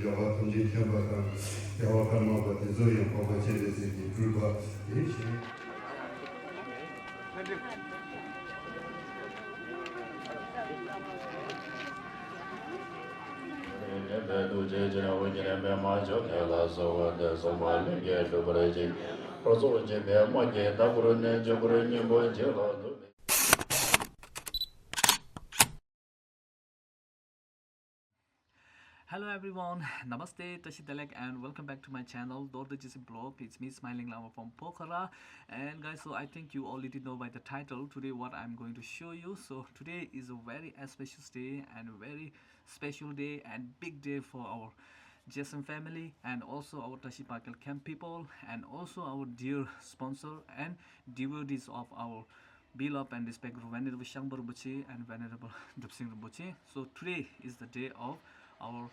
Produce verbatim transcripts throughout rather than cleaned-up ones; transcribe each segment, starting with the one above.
འགྲོ་བ་ཐམས་ཅད་ཐེག་པ་དང་། རྒྱལ་བ་སྐར་མ་པ་དེ་ཚོ་ཡང་འཕགས་པ་སྤྱན་རས་གཟིགས་ཀྱི་སྤྲུལ་པ་དེ་བཞིན། Hello everyone, Namaste, Tashi Delek, and welcome back to my channel, Dorda Jisi Blog. It's me, Smiling Lama from Pokhara. And guys, so I think you already know by the title today what I'm going to show you. So today is a very auspicious day and a very special day and big day for our J S M family and also our Tashi Pakel camp people and also our dear sponsor and devotees of our beloved and respect Venerable Shangpa Rinpoche and Venerable Drupsing Rinpoche. So today is the day of our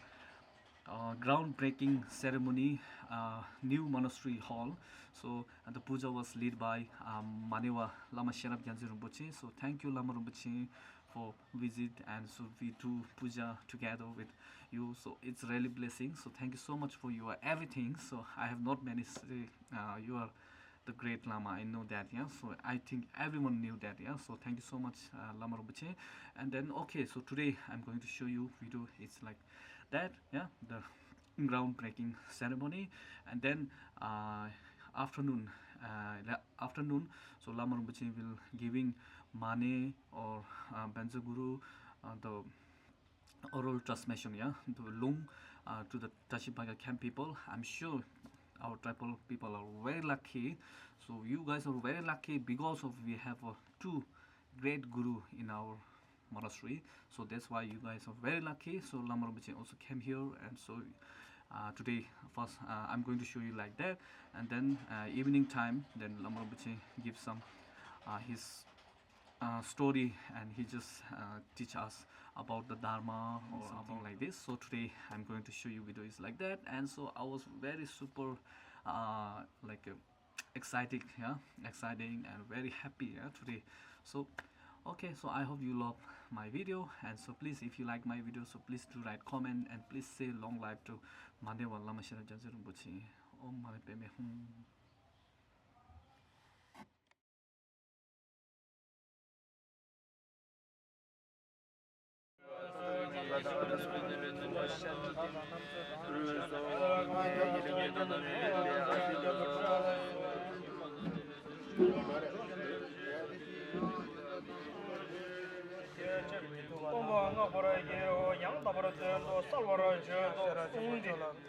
uh, groundbreaking ceremony, uh, new monastery hall. So uh, the puja was led by um, Manewa Lama Sherab Gyaltsuen Rinpoche. So thank you, Lama Rinpoche, for visit, and so we do puja together with you. So it's really blessing. So thank you so much for your everything. So I have not many say, uh, you are the great Lama. I know that, yeah. So I think everyone knew that, yeah. So thank you so much, uh, Lama Rinpoche. And then, okay, so today I'm going to show you video. It's like that, yeah, the groundbreaking ceremony. And then uh, afternoon, uh, la- afternoon, so Lama Rinpoche will giving Mane or uh, Benzo Guru, uh, the oral transmission, yeah, the Lung uh, to the Tashi Pakel camp people. I'm sure our tribal people are very lucky. So you guys are very lucky because of we have uh, two great guru in our monastery. So that's why you guys are very lucky. So Lama Rinpoche also came here, and so uh, today first uh, I'm going to show you like that, and then uh, evening time, then Lama Rinpoche gives some uh, his uh, story, and he just uh, teach us about the Dharma or something like this. So today I'm going to show you videos like that, and so I was very super uh, like uh, exciting, yeah, exciting and very happy, yeah, today. So okay, so I hope you love my video, and so please, if you like my video, so please do write comment and please say long life to Mandewa Lama Sherab Gyaltsuen Rinpoche. Om Mani Padme Hum. སྟོང་པ་ལྔ་པར་རྒྱལ་བ་ཡང་དག་པར་དོན་དུ་གསལ་བར་བརྗོད་དོ་གསུངས་ཏེ།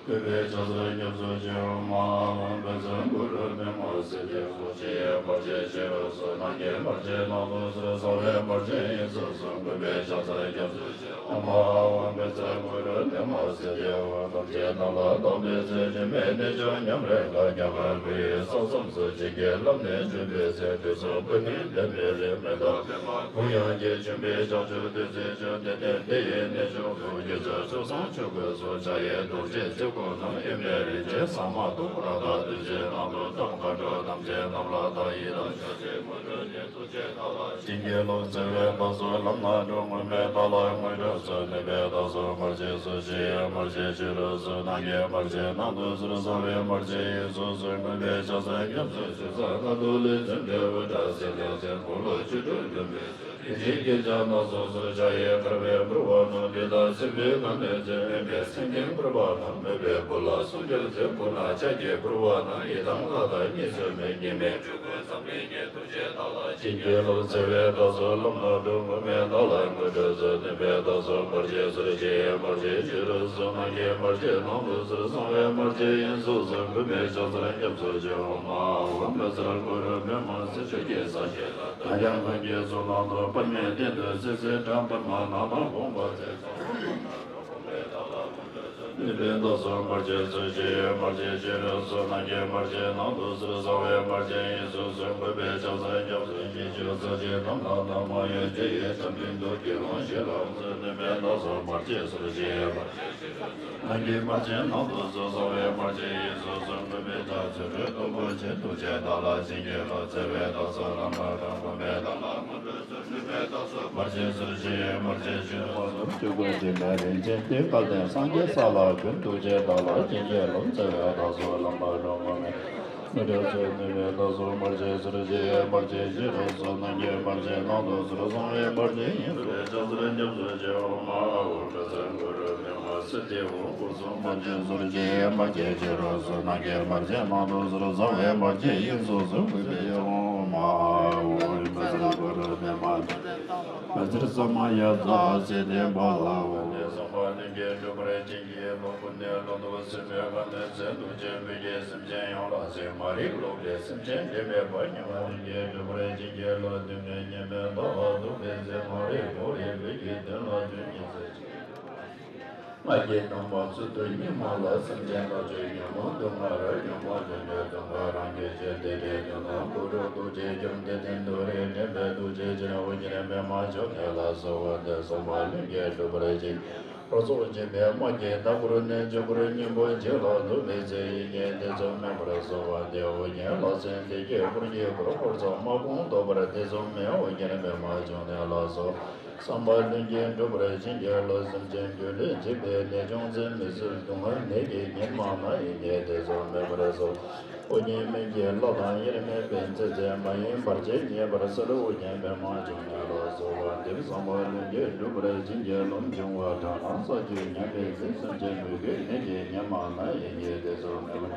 ཀུན་པའི་ཕྱག་འཚལ་སྐྱབས་སུ་མཆིའོ། མ་འོངས་པའི་ཚེ་གུ་རུ་པདྨ་སིདྡྷི་ཧཱུྃ། ཕྱི་ཡི་བར་ཆད་ཞི་ལུགས་སུ། ནང་གི་བར་ཆད་ནང་དུ་གསལ། གསང་བའི་བར་ཆད་དབྱིངས་སུ་གསལ། ཀུན་པའི་ཕྱག་འཚལ་སྐྱབས་སུ་མཆིའོ། མ་འོངས་པའི་ཚེ་གུ་རུ་པདྨ་སིདྡྷི་ཧཱུྃ། ཐམས་ཅད་དག་ལ་དམ་པའི་ཚུལ། སྦྱིན་པའི་གནས་མཆོག་ཉམས་རེ་དགའ། རྒྱ་གར་བོད་ཡུལ་ས་མཚམས་སུ། བྱིན་གྱིས་བརླབས་ནས་བྱོན་པའི་ཚེ། དུས་གསུམ་པུ་ནེ་ལྡན་པའི་རིག་མེ་ཏོག་ལ། གུང་ཡང་གི་བྱོན་པའི་ཕྱག་མཆོག་བདུད་རྩིའི་ཆུ། བདེ་ལྡན་འདི་ཡི་གནས་མཆོག་ཏུ། སྒྱུ་རྩལ་ཚུལ་བཟང་ཆོས་གོས་སུ། འཆར་ཡན་རྡོ་རྗེ་རྩེ་དགུ་ན། གཡོན་པས་རིན་ཆེན་ཟ་མ་ཏོག་རཀྟ། བདུད་རྩིའི་ནང་དུ་ཏམ་ཁ་སྒྲོ། དམ་ཅན་རྣམས་ལ་བདག་ཡི་དམ། ཕྱག་འཚལ་མོས་གུས་ཀྱི་ཐུགས་རྗེས་བདག་ལ། བྱིན་གྱིས་རློབས། བརྩེ་བས་བདག་སོགས་ལམ་སྣ་དྲོངས། སྔོན་པོས་བདག་ལ་དངོས་གྲུབ་སྩོལ། ནུས་པས་བདག་སོགས་བར་ཆད་སོལ། ཕྱི་ཡི་བར་ཆད་ཕྱི་རུ་སོལ། ནང་གི་བར་ཆད་ནང་དུ་སོལ། གསང་བའི་བར་ཆད་དབྱིངས་སུ་སོལ། ཀུན་པས་ཕྱག་འཚལ་སྐྱབས་སུ་མཆི། ས་ག་ཏུ་ལས་བྱོན་པའི་དབུ་སྐྲ་སེར་ལྡན་ཅན། འཁོར་ལོ་བཅུ་དྲུག་འདྲེན་པའི་ཚེ། རིན་ཆེན་གྱི་ཕྱག་ན་སོ་སོར་ཕྱག་གཡས་འཁར་བས་འབུལ་བ་ན། འདི་ལྟར་སྲིད་པའི་ཁམས་ནས་ཕྱིར་འོང་བའི་སེམས་ཅན་ཕུར་པ་རྣམས། མོས་པའི་སྐུ་ལ་སྲུང་སྐྱོབ་མཛོད། སྐུ་ན་ཕྱག་རྒྱས་ཕུར་པ་རྣམས། ཡི་དམ་ལྷ་དང་གཉིས་སུ་མེད། སྙིགས་མའི་སྤྲུལ་སྐུ་འཛམ་གླིང་གི། ཐུགས་རྗེས་བདག་ལ་བྱིན་གྱིས་རློབས། བརྩེ་བས་བདག་སོགས་ལམ་སྣ་དྲོངས། སྔོན་པོས་བདག་ལ་དངོས་གྲུབ་སྩོལ། ནུས་པས་བདག་སོགས་བར་ཆད་སོལ། ཕྱི་ཡི་བར་ཆད་ཕྱི་རུ་སོལ། ནང་གི་བར་ཆད་ནང་དུ་སོལ། གསང་བའི་བར་ཆད་དབྱིངས་སུ་སོལ། ཀུན་པས་ཕྱག་འཚལ་སྐྱབས་སུ་མཆིའོ། མ་འོངས་པའི་ཚེ་གུ་རུ་པདྨ་སིདྡྷི་ཧཱུྃ། ས་གཞི་ལ་དྭགས་ལྗང་གུ་གི་གཟུགས་སྣང་དུ། པདྨའི་སྟེང་དུ་སྲིད་ཞིའི་སྒྲ་པདྨ་ནགས་དང་། ཕུང་པོ་ཚེ་བསམ་པ་ནམ་མཁའ་ལ་དྲོངས་པའི་བདག་ལ། ནུས་པས་བདག་སོགས་བར་ཆད་སོལ། ཕྱི་ཡི་བར་ཆད་ཕྱི་རུ་སོལ། ནང་གི་བར་ཆད་ནང་དུ་སོལ། གསང་བའི་བར་ཆད་དབྱིངས་སུ་སོལ། ཀུན་པས་ཕྱག་འཚལ་སྐྱབས་སུ་མཆི། ཕྱི་ཡི་ས་གཞི་ནམ་མཁའ་དང་། མ་གཡོས་འཇའ་ཡི་ཁྲ་འབིགས་དུས། ཀྱི་ལོང་ཞི་ལ་སོལ། ནུས་པས་བདག་སོགས་བར་ཆད་སོལ། ཕྱི་ཡི་བར་ཆད་ནང་གི་བར་ཆད་ནང་དུ་སོལ། གསང་བའི་བར་ཆད་དབྱིངས་སུ་སོལ། ཀུན་པས་ཕྱག་འཚལ་ལོ། སྟོང་པོ་ཆེ་ཐུགས་རྗེས་བདག་ལ་བྱིན་གྱིས་རློབས། བརྩེ་བས་བདག་སོགས་ལམ་སྣ་དྲོངས། སྔོན་པོས་བདག་ལ་དངོས་གྲུབ་སྩོལ། ནུས་པས་བདག་སོགས་བར་ཆད་སོལ། ཕྱི་ཡི་བར་ཆད་ཕྱི་རུ་སོལ། ཆོས་སྐུ་འདྲེས་མའི་རིན་ཆེན་གཏེར། སྐལ་ལྡན་སངས་རྒྱས་ས་ལ་ཀུན། ཐུགས་རྗེས་བདག་ལ་བྱིན་གྱིས་རློབས། བརྩེ་བས་བདག་སོགས་ལམ་སྣ་དྲོངས། སྔོན་པོས་དངོས་གྲུབ་སྩོལ། ནུས་པས་བདག་སོགས་བར་ཆད་སོལ། ཕྱི་ཡི་བར་ཆད་ཕྱི་རུ་སོལ། ནང་གི་བར་ཆད་ནང་དུ་སོལ། གསང་བའི་བར་ཆད་དབྱིངས་སུ་སོལ། ཕྱག་འཚལ་སྐྱབས་སུ་མཆིའོ། མ་འོངས་པའི་ཚེ་གུ་རུ་པདྨ་སིདྡྷི་ཧཱུྃ། སྐུ་གསུམ་བར་ཆད་སོལ། ཕྱི་ཡི་བར་ཆད་ཕྱི་རུ་སོལ། ནང་གི་བར་ཆད་ནང་དུ་སོལ། གསང་བའི་བར་ཆད་དབྱིངས་སུ་སོལ། ཀུན་པས་ཕྱག་འཚལ་ལོ། མ་འོངས་པའི་ཚེ་གུ་རུ་པདྨ་སིདྡྷི་ཧཱུྃ། བཛྲ་ས་མ་ཡ་ཛཿསིདྡྷི་ཕ་ལ་ཧཱུྃ། བསམ་པ་ལྷུན་གྱིས་འགྲུབ་པར་བྱིན་གྱིས་རློབས། ཀུན་ནས་བློ་ལྡོག་སྲིད་པའི་ཁམས་ནས་ཚེ་སྡུག་ཅན་བོད་ཀྱི་སེམས་ཅན་ཡོངས་ལ་ཟེར། མ་རིག་ལོག་པའི་སེམས་ཅན་འདྲེན་པའི་དཔལ། སྙིགས་མ་ལྷུན་གྱིས་འགྲུབ་པར་བྱིན་གྱིས་རློབས། སྡུག་བསྔལ་ཉེས་དམིགས་ལྟ་བ་སྡུག་པའི་ཚེ། མ་རིག་ཕོ་རིགས་བོད་ཀྱི་དོན་ལ་དོན་གཉིས་ཚེ་གཅིག་ལྔ་བརྒྱའི་སྡོམ་པ་ཚུལ་དུ་སྙེགས་མ་ལ། སེམས་ཅན་ལ་སྤྱོད་ཉོན་མོངས་སྡུག་བསྔལ་རབ། ཉོན་མོངས་ལས་འདས་སྡུག་བསྔལ་རང་གིས་བྱས། དེ་འདྲའི་དོན་དུ་གུ་རུ་ཐུགས་རྗེ་བརྒྱུད་དེ་བསྟན་དུ་རེ། འདྲེན་པའི་ཐུགས་རྗེ་ཅན་ཨོ་རྒྱན་པདྨ་འབྱུང་གནས་ལ་གསོལ་བ་འདེབས། བསམ་པ་ལྷུན་གྱིས་འགྲུབ་པར་བྱིན། རོ་ཙོག་འཇིགས་པའི་དམག་གིས་བདག་བསྐོར་ནས། ཆོས་སྐུར་སྙིང་པོ་འཇིག་ལ་ལྡོག་པའི་ཚེ། ཡིད་གཉིས་ཐེ་ཚོམ་མེད་པར་གསོལ་བ་འདེབས། ཨོ་རྒྱན་ལྷ་སྲིན་སྡེ་བརྒྱད་འཁོར་གྱིས་བསྐོར། འཁོར་ཚོགས་དམག་དཔུང་བཟློག་པར་ཐེ་ཚོམ་མེད། ཨོ་རྒྱན་པདྨ་འབྱུང་གནས་ལ་གསོལ། བསམ་པ་ལྷུན་གྱིས་འགྲུབ་པར་བྱིན་གྱིས་རློབས། སེམས་ཅན་སྒྱུ་ལུས་འཇིག་པའི་ནད་བྱུང་ཚེ། མི་བཟོད་སྡུག་བསྔལ་ནད་ཀྱིས་ཉེན་མ་ན། ཡིད་གཉིས་ཐེ་ཚོམ་མེད་པར་གསོལ། ཨོ་རྒྱན་སྨན་གྱི་བླ་དང་དབྱེར་མེད་པའི་མཛད་རྫས། མ་ཡིན་བར་ཆད་ཉེ་བར་སེལ། ཨོ་རྒྱན་པདྨ་འབྱུང་གནས་ལ་གསོལ་བ་འདེབས། བསམ་པ་ལྷུན་གྱིས་འགྲུབ་པར་བྱིན་གྱིས་རློབས། འབྱུང་བ་དགྲ་ལ་ས་བཅུད་ཉམས་པའི་ཚེ། སེམས་ཅན་མུ་གེའི་ནད་ཀྱིས་ཉེན་མ་ན། ཡིད་གཉིས་ཐེ་ཚོམ་མེད་པར།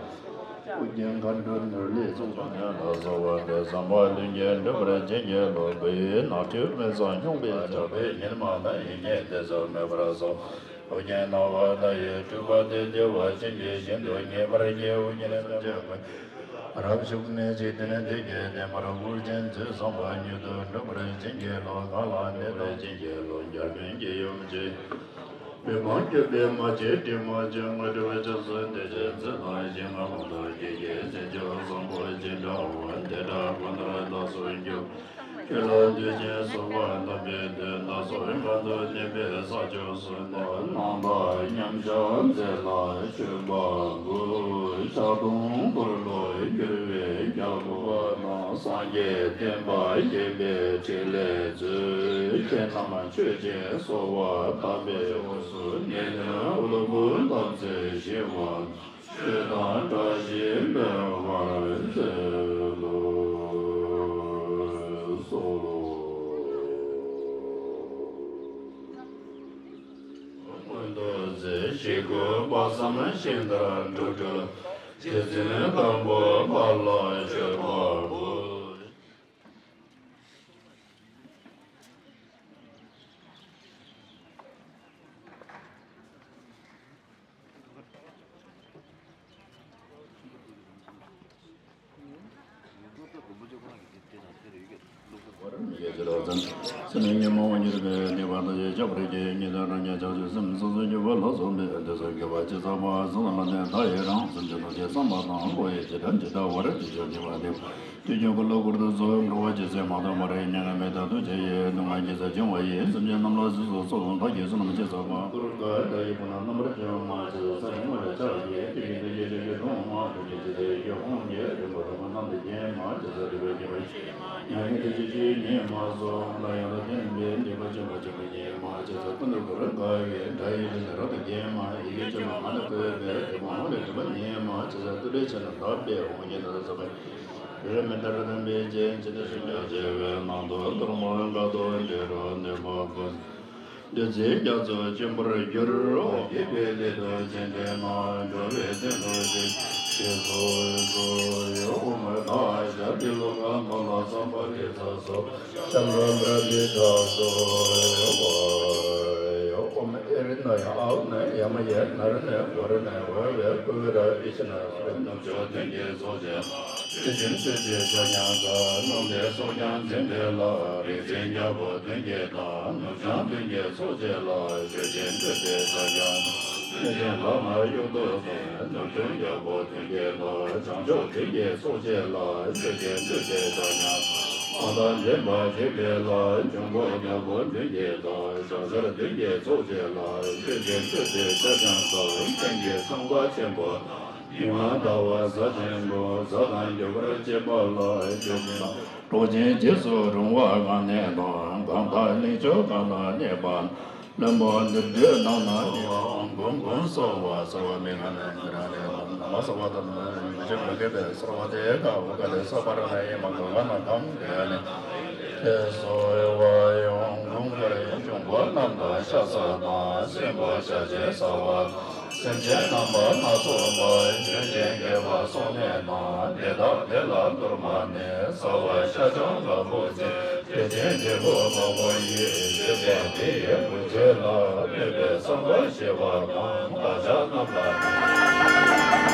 ཨོ་རྒྱན་མཁའ་འགྲོ་ནོར་ལྷའི་གཙུག་ཏོར་གནས་ལ་གསོལ་བ་འདེབས། བསམ་པ་ལྷུན་གྱིས་འགྲུབ་པར་བྱིན་གྱིས་རློབས། བོད་ཡུལ་ནགས་ཁྲོད་སྨན་བཟང་སྨྱུག་པའི་ཚལ། དྲག་པོའི་ཉེན་མ་ན། ཡིད་གཉིས་ཐེ་ཚོམ་མེད་པར་གསོལ། ཨོ་རྒྱན་སྣང་བ་མཐའ་ཡས་སྤྲུལ་པ་སྟེ། བདེ་བ་ཅན་གྱི་ཞིང་དུ་ངེས་པར་སྐྱེ། ཨོ་རྒྱན་སེམས་ཅན་ཀུན། རབ་ཞུགས་ནས་འཇིག་རྟེན་འདི་ཀྱི་བདེ་བར་བཀོད་ཅིང་། དུས་བཟང་པོ་ཉིད་དུ་འགྲུབ་པར་བྱིན་གྱིས་རློབས། གང་ལ་གནས་པའི་བྱིན་གྱིས་རློབས། འཇར་པན་གྱི་ཡུམ་གྱི། བོད་འབངས་སྐྱོབ་པའི་མ་གཅིག་དྲིན་མ་གཅིག་དངོས་གྲུབ་ཅན་གསུམ་དེ་ཅན་ཚེ་དང་ཞིང་ཁམས་དང་། ཀྱེ་ཀྱེ་སེམས་མཆོག་བཟང་པོ་ཅི་འདྲ་བ། དེ་འདྲ་ཀུན་ཏུ་བདག་སོགས་མགྱོགས། ཁྱོད་ལ་འདུད་ཅིང་གསོལ་བ་འདེབས་པའི་དོན། བདག་སོགས་ངན་དུ་གནས་པའི་ས་ཕྱོགས་སུ། ནམ་མཁའ་མཉམ་གཞག་མཛད་ལ་མཆོད་པ་འབུལ། ཕྱག་སྟོང་འཁོར་ལོས་སྒྱུར་བའི་རྒྱལ་པོ་རྣམས། སངས་རྒྱས་བསྟན་པ་རྒྱས་པའི་ཕྲིན་ལས་མཛོད། ཁྱེད་རྣམས་མཆོད་ཅིང་གསོལ་བ་བཏབ་པའི་དབུས་སུ། ནད་གདོན་ཀླུ་འབུམ་དམ་ཚིག་ཞི་བ། ཆོས་དང་བཀྲ་ཤིས་འཕེལ་བར་མཛད་དུ་གསོལ། མངོན་རྟོགས་རྫས་བཞི་སྐུ་དཔག་བསམ་ཤིང་རྟར་འགྲོ་སྤྲུལ། རྗེ་བཙུན་སྒམ་པོ་པ་ལ་མཆོད་པ་འབུལ། སེམས་ཉོན་མོངས་པ་ཉེས་པའི་གནས་པ་དང་ཡང་ཁྱབ་པར་བགྱི། ཉེས་དང་རང་ཉིད་ཕྱག་རྒྱ་སེམས་སོ་སོར་གྱུར་པ་ལ་སོགས་པའི་དོན་སོགས་དགེ་བ་ཅི་བསགས་པ་ཚང་ལ་ནི་བདག་ཡི་རང་སེམས་ཀྱི་ཐུགས་རྗེ་བསམ་པ་དང་བློ་ཡི་བྱེ་བྲག་ཇི་ལྟ་བར་དེ་ཕྱིར་གྱུར་པ་དེ། དུས་རྒྱུན་ཀུན་ལ་འཁོར་དུ་སོགས་འགྲོ་བ་ཇི་སྲིད་མ་ཐོབ་པར་མྱ་ངན་མི་འདའ་ཐུགས་རྗེ་ཡིས་སྡུག་བསྔལ་གྱིས་སུ་འབྱུང་བ་ཡི་སེམས་ཅན་རྣམས་ལ་གཟིགས་སུ་གསོལ། བདག་གིས་བསོད་ནམས་ཅི་བསགས་པ། ཀུན་དགའ་བདག་ཡི་བུ་ནི་རྣམ་པར་སྤྱོད་མ་བྱེད་ས་ཆེན་མོ་ལ་ཕྱག་བགྱིས་ཏེ། དེ་བཞིན་དུ་ཡི་དམ་ལ་ཐུགས་རྗེ་ཆེ་སྟེ་ཡི་དམ་གྱི་རིམ་པ་རིམ་པ་རྣམས་ལ་སྙན་མ་བྱེད་ས་རིག་པའི་སྙན་མ་ཉན་ཐོས་ཀྱི་ཆོས་ཉན་མ་སོགས་ལ་ཡང་དག་ལྡན་པའི་སྡིག་པ་ཆེན་པོ་ཆེན་པོ་ཉན་མ་བྱེད་ས་ཀུན་ཏུ་བུར་དགའ་བའི་སྒྲ་ཡི་རིགས་ནི་རབ་ཏུ་བརྒྱན་མ་ཡི་གེ་བཅུ་མ་ང་ལས་བཀོད་པའི་དྲི་མ་འོད་ཀྱི་དྲི་མ་ཉན་མ་བྱེད་ས་ཏུ་རེ་ཆེ་ན་དག་པའི་འོ་ཉེ་ན་ཟབ་པའི་རི་མི་ལྟར་ལྡན་པའི་རྒྱན་ཅི་ནས་བཞུགས་ཀྱང་བྱེ་བའི་ནང་དུ་གཏོར་མ་འགའ་དང་འདྲེས་རབ་གནས་པ་ཀུན། བདུད་རྩི་རྒྱ་མཚོ་སྐྱེ་འབར་འགྱུར། འོ་བགེགས་པའི་སླད་དུ་བྱིན་ཏེ་ན། འགྲོ་བའི་དོན་དུ་བྱིན་གྱིས་གཟིགས་སུ་གསོལ། ཨོཾ་ཨཱཿདྷ་ཞབས་ཀྱི་ཀླུ་དཀར་མོ་ལ་བསམ་པ་ཐིགས་སུ་བཅད། ཞབས་ལ་པྲ་ཏི་ཏ་སོ། ཨོཾ་ཨེ་རི་ན་ཡ་ཨཱཿ་ན་ཡ་མ་ཡེ་ན་ར་ན་ག་ར་ན་འོ་བེ་ཀུ་བེ་ར་ཨི་ཤི་ན་སོ། ནུབ་ཕྱོགས་དོན་བགེགས་ཚོགས་ཆེན་ལ། རྗེ་བཙུན་ཐུགས་རྗེ་ཕྱག་རྒྱ་མཚོ། ནུབ་ནས་སྲོག་ཀྱང་འཛིན་པའི་ལྷ། རིག་འཛིན་རྒྱལ་པོ་མདུན་བསྐྱེད་དང་། ནུབ་བྱང་མདུན་བསྐྱེད་ཚོགས་ཆེན་ལ། རྗེ་བཙུན་ཐུགས་རྗེ་ཕྱག་རྒྱ་མཚོ། གནོད་སྦྱིན་ལྷ་མ་དབྱུག་ཏོ་སོགས། ནུབ་བྱང་རྒྱལ་པོ་མདུན་བསྐྱེད་ལ། བྱང་ཕྱོགས་མདུན་བསྐྱེད་ཚོགས་ཆེན་ལ། རྗེ་བཙུན་ཐུགས་རྗེ་ཕྱག་རྒྱ་མཚོ། དམག་དང་འདྲེན་པ་འཇིགས་པའི་ལྷ། འབྱུང་པོ་རྒྱལ་པོ་མདུན་བསྐྱེད་དང་། བྱང་ཤར་མདུན་བསྐྱེད་ཚོགས་ཆེན་ལ། རྗེ་བཙུན་ཐུགས་རྗེ་ཕྱག་རྒྱ་མཚོ། སྟེང་གི་ཚངས་པ་ཆེན་པོ། ཉི་མ་ཟླ་བ་གཟའ་ཆེན་པོ། གཟའ་དང་རྒྱུ་སྐར་གཅིག་པ་ལ། རྗེ་བཙུན་དང་གྲོགས་ཆེན་རྗེས་སུ་རུང་བ་གང་གནས་དང་། གང་དག་གླིང་ཕྱོགས་གང་ན་གནས་པ། བློན་པོ་འདུལ་སྡེ་རྣམས་ན་གནས་པ། འགོང་འགོང་སོགས་པ་སོགས་མི་གང་ན་མི་རང་ལས་ལམ་ལ་སོགས་པ་དང་། མི་ཆོས་མི་དགེ་བའི་ཚོར་བ་དེ་དག་འོ་ག་ལས་སོགས་པ་རང་ན་ཡིན་མ་གང་ག་ན་གང་ག་ནས། ཁྱེད་སོགས་ཡོང་འགུང་བར་འབྱུང་པོ་རྣམས་དང་ཤ་ཟ་དང་། སྲིན་པོ་ཤ་ཆེན་ཟ་བ་དང་། སེམས་ཅན་རྣམ་པ་སྣ་ཚོགས་པ། འབྱོན་ཅིང་རྒྱས་པ་སོང་ནས་ན། དེ་དག་དེ་ལ་གཏོར་མ་ནི། ཟ་བ་ཤ་ཆང་ལ་ཕོག་ཅིང་། དེ་བཞིན་འབྲས་བུ་མང་པོ་ཡི། བཅོས་པ་དེ་ཡི་མུ་ཁྱུད་ལ། གནོད་པའི་བསམ་པ་ཞི་བ་དང་། བདག་ཅག་རྣམས་ལ་ནི།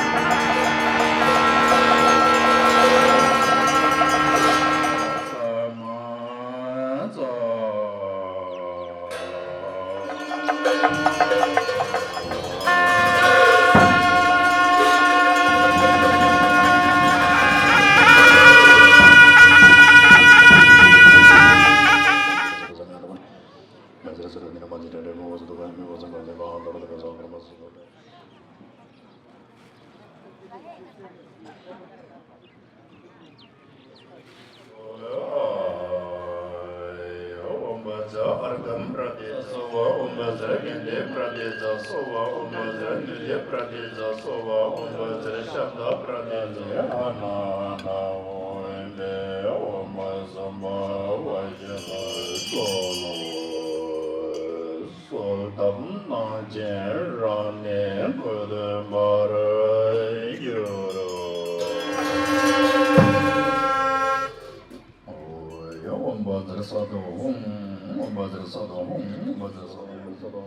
ཨོཾ་བཛྲ་ཨརྒྷཾ་པྲ་ཏཱིཙྪ་སྭཱ་ཧཱ། ཨོཾ་བཛྲ་ཀཱནྟེ་པྲ་ཏཱིཙྪ་སྭཱ་ཧཱ། ཨོཾ་བཛྲ་ནུདྱ་པྲ་ཏཱིཙྪ་སྭཱ་ཧཱ། ཨོཾ་བཛྲ་ཤབྡ་པྲ་ཏཱིཙྪ། ཨ་ན་ན་ཨོཾ་བེ་ཨོཾ་སྭ་བྷཱ་ཝ་ཇི་ན་སྭཱ་ཧཱ། གསོལ་གདབ་གནང་སྦྱིན་རང་ནི་གུས་པར་འགྱུར། ཨོཾ་བཛྲ་སཏྭ་ཧཱུྃ། ཨོཾ་བཛྲ་སཏྭ་ཧཱུྃ། ཨོཾ་བཛྲ་སཏྭ་ཧཱུྃ།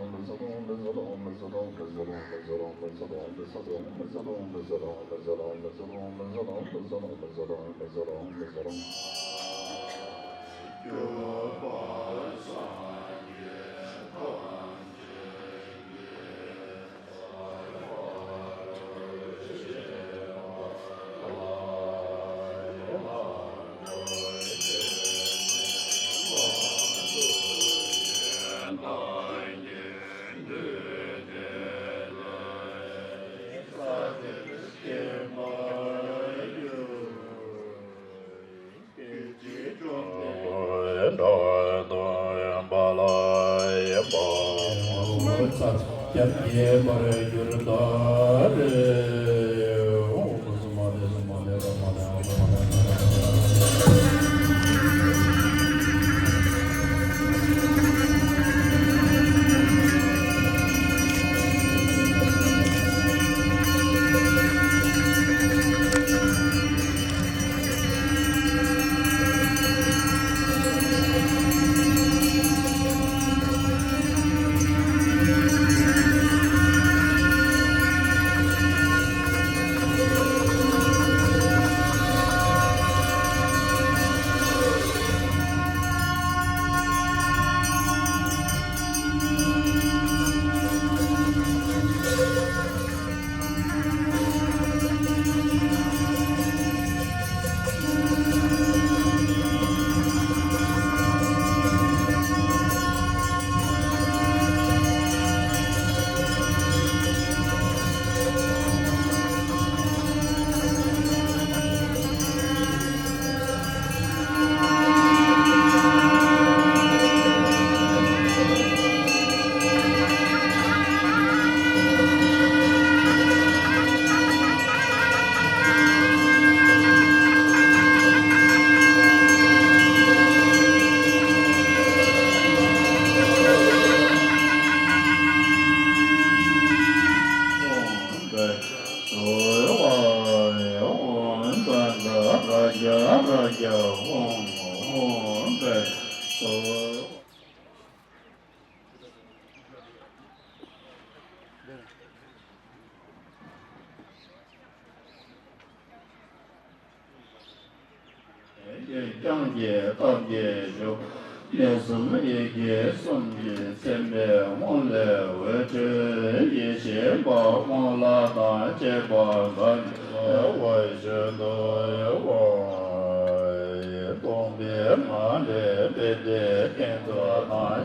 སྐྱབས་རྒྱལ་བར་གྱུར་ཏ་རེ། རྐྱང་གི་སྟབས་ཀྱིས་བཞུགས། གནས་གསུམ་ཡི་གེ་གསུམ་གྱིས་མཚན་པའི་དབང་ལས་འོད་འཕྲོས་ཡེ་ཤེས་པ་དབང་ལྷ་དང་བཅས་པ་འགའ་ནི་འོད་ཞུ་དུ་ཡོད། སྟོང་པའི་ངང་ལས་དཔལ་ལྡན་ཕན་ཚུན་དང་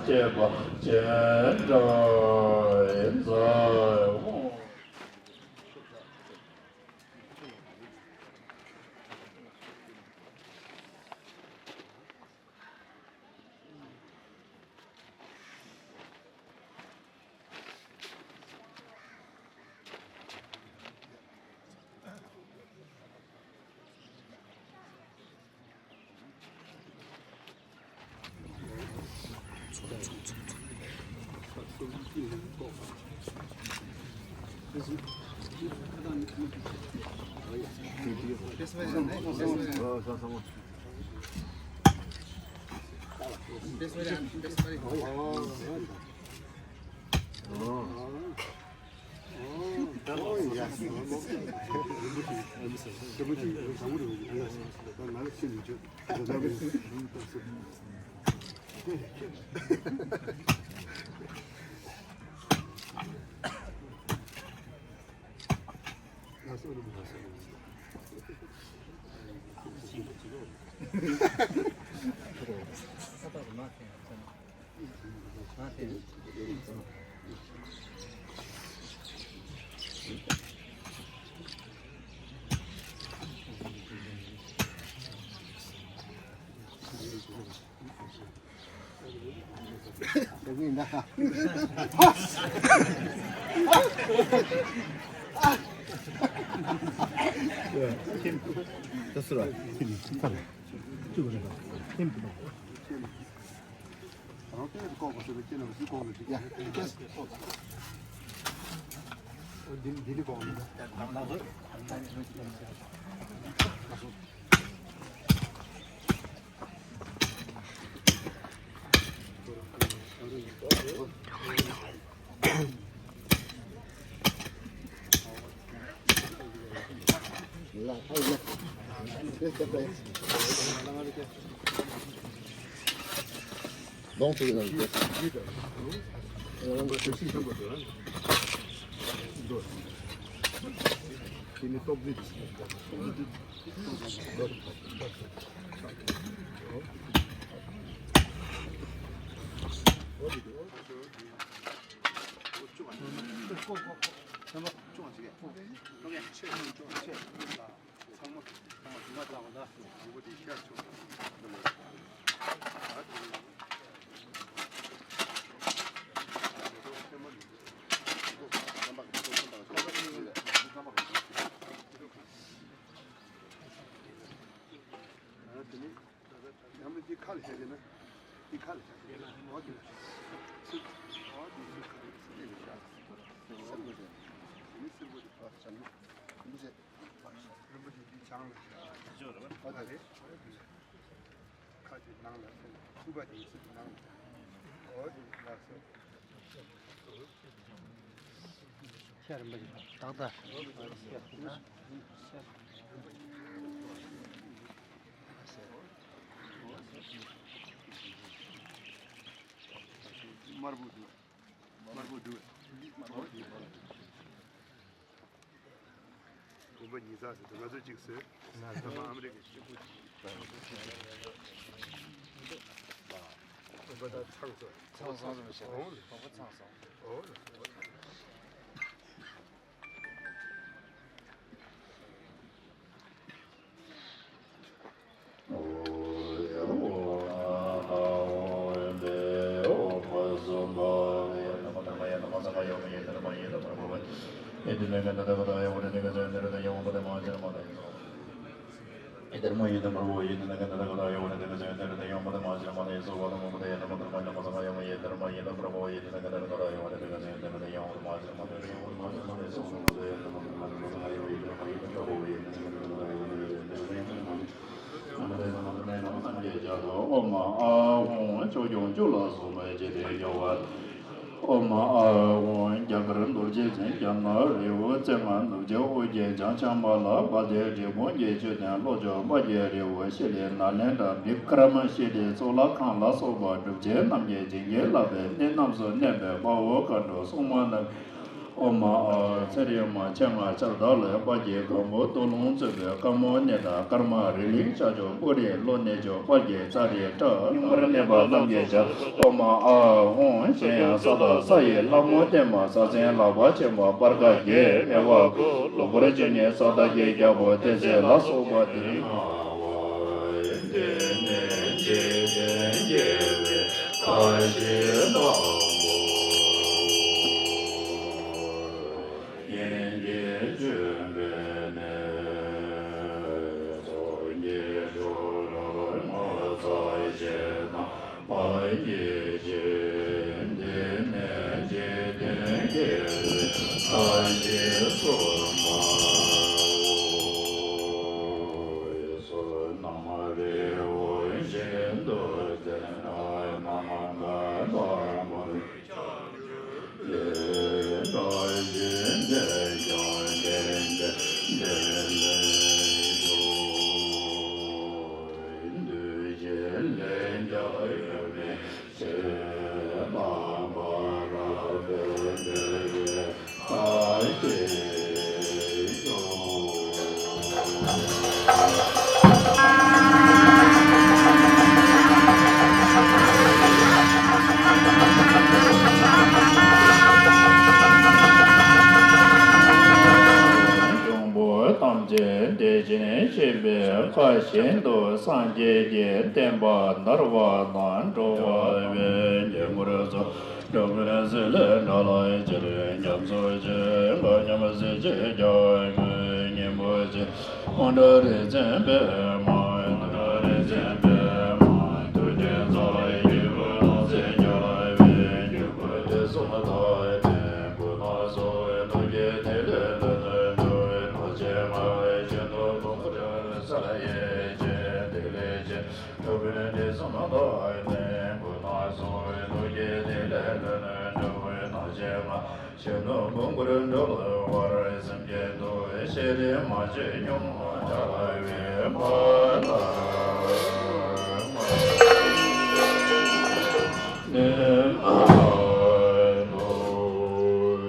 བཅས་པ་སྤྱན་དྲངས་མཛད། ཡང་མིན་འདི་ཁ་ལ་བཞག་ཡོད་ན། འདི་ཁ་ལ་བཞག་ཡོད་ན། འོ་འདི་ལ་ཚིག་འོ་འདི་ཚིག་ཁ་ལ་ཚིག་ལ་བཞག་སེར་པོ་བཞག་དེ་ནི་སེར་པོ་འདི་ཕར་བཞག་ན་རིན་པོ་ཆེ། རིན་པོ་ཆེ་འདི་བྱང་ལ་བཞག་འོ་ད་རེད། ཁ་འདི་ནང་ལ་ཚུགས་པ་འདི་ཚིག་ནང་ལ། འོ་འདི་ལ་སོ། ཤ་རིམ་པ་ཞིག་ཏག་ཏག་དམར་པོ་འདུག་དམར་པོ་འདུག་དམར་པོ་འདུག་དགོན་པ་ཉིས་བརྩེགས་ཟེར་དུས་ང་ཚོ་གཅིག་བཟོས། ང་ཚོ་ཨ་མི་རི་ཀའི་སྤྱི་ཁོག་ཅིག་དགོན་པ་ད་ཚང་སོང་། ཚང་སོང་། འོང་། དགོན་པ་ཚང་སོང་། འོང་། ཨོཾ་ཨཱཿཧཱུྃ་ཕྱོགས་སྐྱོང་བཅུ་ལ་སོགས་པ་བཅས་ཏེ་རྒྱལ་བ། ཨོཾ་ཨཱཿཧཱུྃ་རྒྱ་གར་རྡོ་རྗེ་འཛིན་རྒྱ་ནག་རི་བོ་རྩེ་ལྔ་ནུབ་བྱང་ཨོ་རྒྱན་བྱང་ཤམ་བྷ་ལ་དཔལ་ལྡན་འབྲས་སྤུངས་ཀྱི་མཆོད་རྟེན་བློ་བཅོས་དཔལ་གྱི་རི་བོ་ཤེལ་ལི་ནཱ་ལེནྡྲ་བི་ཀྲ་མ་ཤི་ལའི་གཙུག་ལག་ཁང་ལ་སོགས་པ་གྲུབ་ཆེན་རྣམས་ཀྱིས་བྱིན་གྱིས་བརླབས་པའི་གནས་རྣམས་སུ་གནས་པའི་དཔའ་བོ་མཁའ་འགྲོ་སྲུང་མ་རྣམས། ཨོཾ་ཨཱཿཧཱུྃ་ཚེ་རིང་མ་ཆེ་ང་ཕྱག་དར་ལ་དཔལ་གྱི་སྒམ་པོ་སྟོད་ལུང་གཙོས་པའི་དཀར་མོ་སྣེ་དང་དཀར་དམར་རི་གླིང་ཤར་ཕྱོགས་པུ་རི་ལྷོ་སྣེ་ཕྱོགས་དཔལ་གྱི་ཙཱ་རི་ཏྲ་རྙིང་མར་གནས་པ་རྣམས་ཀྱི་ཕྱག་ཨོཾ་ཨཱཿཧཱུྃ་གཞན་ཡང་ས་དང་ས་ཡི་ལྷ་མོ་བརྟན་མ་ས་སེང་ལག་པ་ཆེན་པོ་སྤར་ཁ་བརྒྱད་སྨེ་བ་དགུ་ལུག་པོར་བཅུ་གཉིས་ས་བདག་གི་རྒྱལ་པོ་བསྟན་འཛིན་ལ་སོགས་པ་དེ། འབྱུང་པོ་ཐམས་ཅད་བདེ་ཞིང་གཤེགས་པའི་མཁའ་བཞིན་དུ་སངས་རྒྱས་ཀྱི་བསྟན་པ་དར་བ་དང་འགྲོ་བ་བའི་ཉེ་འཁོར་ཚོ། འགྲོ་ཀུན་ཟིལ་ལ་འགྲོ་ལ་ཅིར་ཉམས་སུ་ཅི་ང་ཉམས་སུ་ཅི་ཀྱང་ངུ་ཉིན་པོ་ཅི་ཁོང་ཁྲོ་རེ་འཛིན་པའི་མ་ཁོང་ཁྲོ་རེ་འཛིན་པའི་མ་དུས་རྒྱུན་ཚོགས་ལ་ཡུལ་པོ་ལོག་འཛིན་རྒྱུ་ལ་བའི་རྒྱུ་པོ་དེ་གསུམ་དག་ནི་བུ་དང་སོགས་ནུབ་ཀྱི་དེ་ལས་ལུས་ནི་འགྲོ་བའི་ནག་ཅན་མ་བའི་གཞོན་ནུ་བུ་མོ་རང་ས་ལ་ཡེ་ཅན་དེ་ལས་ཅན། འགྲོ་ཀུན་དེ་གསུམ་དག་ནི་བུ་དང་སོགས་ནུབ་ཀྱི་དེ་ལས་ལུས་ནི་འགྲོ་བའི་ནག་ཅན་མ། གཞོན་ནུ་བུ་མོར་འགྲོ་བར་སེམས་བསྐྱེད་དོ། ཤེས་རིག་མ་བཅོས་སྙོམས་འཇུག་པའི་བར་ལ་ནི་མ་ནོར་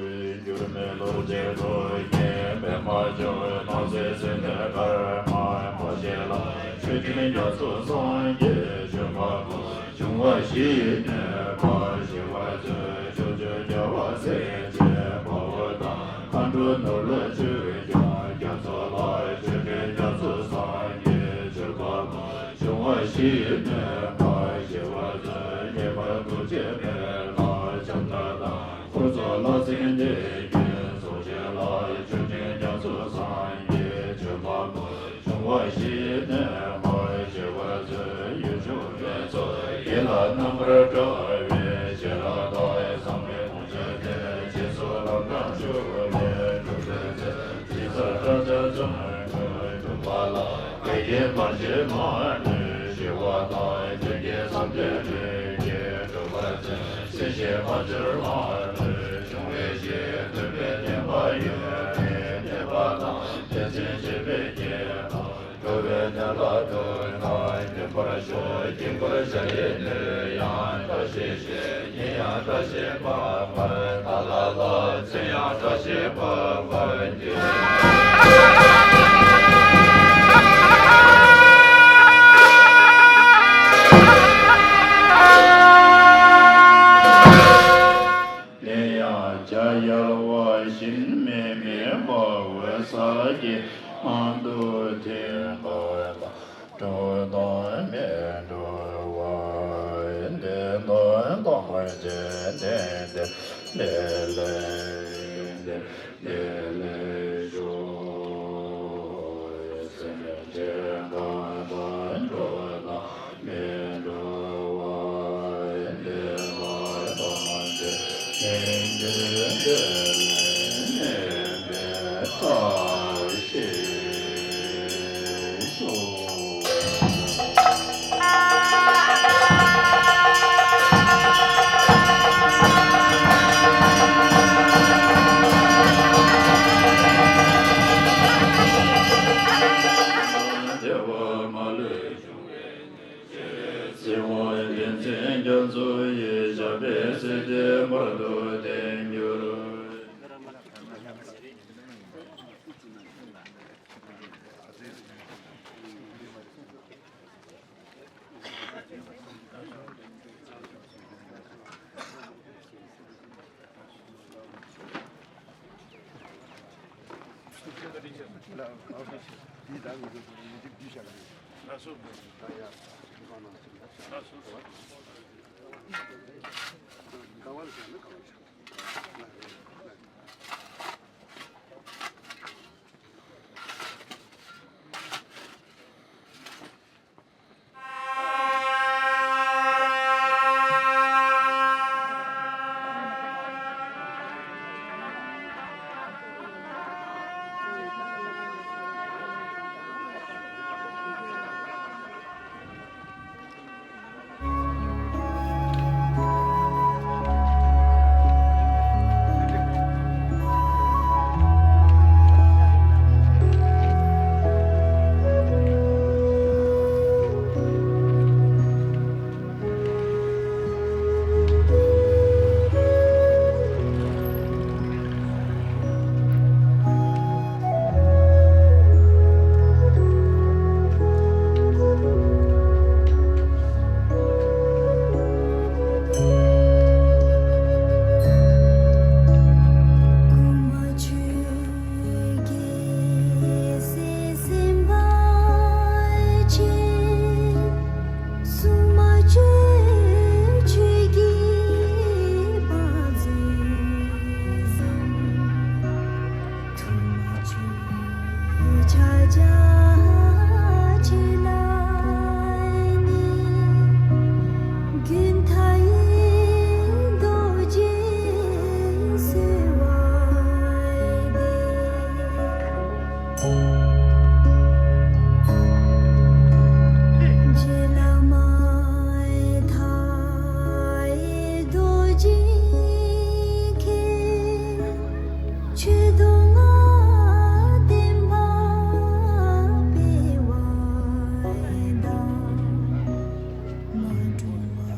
འགྱུར་མེད་རྡོ་རྗེ་ཐོད་རྒྱན་པདྨ་འབྱུང་པོའི་སྣང་སྲིད་སྲིད་མཐའི་སྐར་མ་མ་ཞིག་ལ། མཆོད་སྤྲིན་རྒྱ་མཚོ་སངས་རྒྱས་བྱོན་པ་ཀུན། འབྱུང་བ་བཞི་ཡི་གནས་པ་ཞི་བར་མཛོད། ཕྱོགས་བཅུའི་རྒྱལ་བ་སྲས་བཅས་དཔའ་བོ་དང་། མཁའ་འགྲོ་ནོར་ལྷ་ཆོས་སྐྱོང་རྒྱ་མཚོ་ལ། མཆོད་སྤྲིན་རྒྱ་མཚོ་སངས་རྒྱས་མཆོད་པ་ཀུན། འབྱུང་བ་བཞི་ཡི་གནས་པ་ཞི་བར་མཛོད། ངེས་པར་ཐུགས་རྗེ་ཕེབས་ལ་ཕྱག་བརྡར་དང་། འཁོར་ཚོགས་ལྷ་སྲིན་སྡེ་བརྒྱད་ཚོགས་བཅས་ལ། མཆོད་སྤྲིན་རྒྱ་མཚོ་སངས་རྒྱས་མཆོད་པ་ཀུན། འབྱུང་བ་བཞི་ཡི་གནས་པ་ཞི་བར་མཛོད། ཡུལ་ཕྱོགས་ཕན་ཚུན་ཡིད་ལ་རྣམ་པར་འགྲོ་བའི་ཤེས་རབ་དང་། བསམ་པའི་ལོངས་སྤྱོད་དེ། རྗེས་སུ་ལམ་སྲང་ཞུགས་ནས་གྲུབ་པའི་ཚེ། ཇི་སྲིད་དགྲ་བཅོམ་ཆོས་ཀུན་འགྲུབ་པ་ལ། བདེ་སྐྱིད་མ་སྐྱེས་མ་ལུས་ཞི་བ་དང་། མཐུན་རྐྱེན་བསམ་དོན་ལུས་ཀྱིས་འགྲུབ་པའི་ཚེ། སྲིད་ཞི་མ་གྱུར་མ་ལུས་འབྱུང་བའི་གཞི། མཐུན་པའི་བདེན་པ་ཡོད་པའི་གནས་པ་དང་། བདེན་འཛིན་བྱེད་པའི་རྐྱེན་དང་། འགྲོ་བའི་དོན་ལ་མཐུན་དང་མཐུན་པར་ཤོག་དཀྱིལ་འཁོར་ཞལ་ཡི་ནུས་ཡང་བཀྲ་ཤིས་ཤོག་ཉིན་ཡང་བཀྲ་ཤིས་པ་འབར་ཏ་ལ་ལ། མཚན་ཡང་བཀྲ་ཤིས་པ་འབར་གྱུར། དེ་ཡང་བྱ་ཡལ་བ་བཞིན་མི་དམིགས་པ། འོད་གསལ་གྱི་ངང་དུ་ཐིམ་པ་དང་། འགྲོ་དང་མི་འགྲོ་བ། བདེ་དང་ཐམས་ཅད་བདེ་བདེ་ལེགས་ལེགས་བདེ་བདེ་ལེགས་ཤོག་སེམས་ཅན་གང་དག་འགྲོ་དང་མི་འགྲོ་བ། བདེ་བ་ཐམས་ཅད་ཡིན་གྱི་འདོད་ནས་མེད་པའི་ཐབས་ཤེས་ཤོག་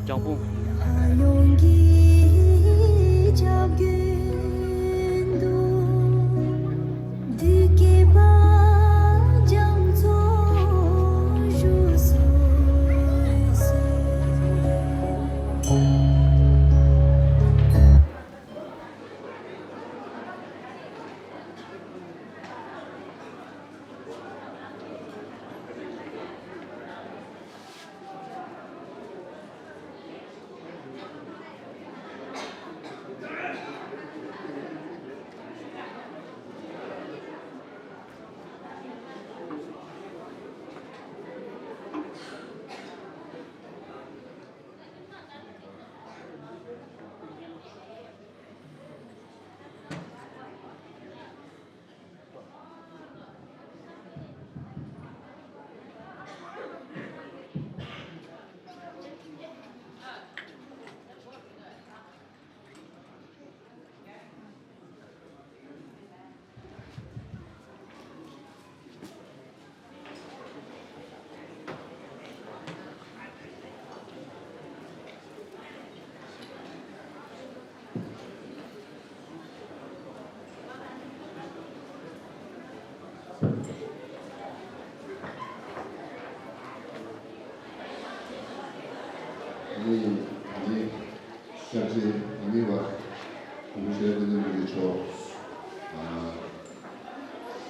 ལྗང་བུ། ཨ་ནི་ད་ནི་སྐྱབས་རྗེ་ཨ་ནི་བ་གོང་ཞལ་ཏན་ཏན་མི་རིགས་མཆོག་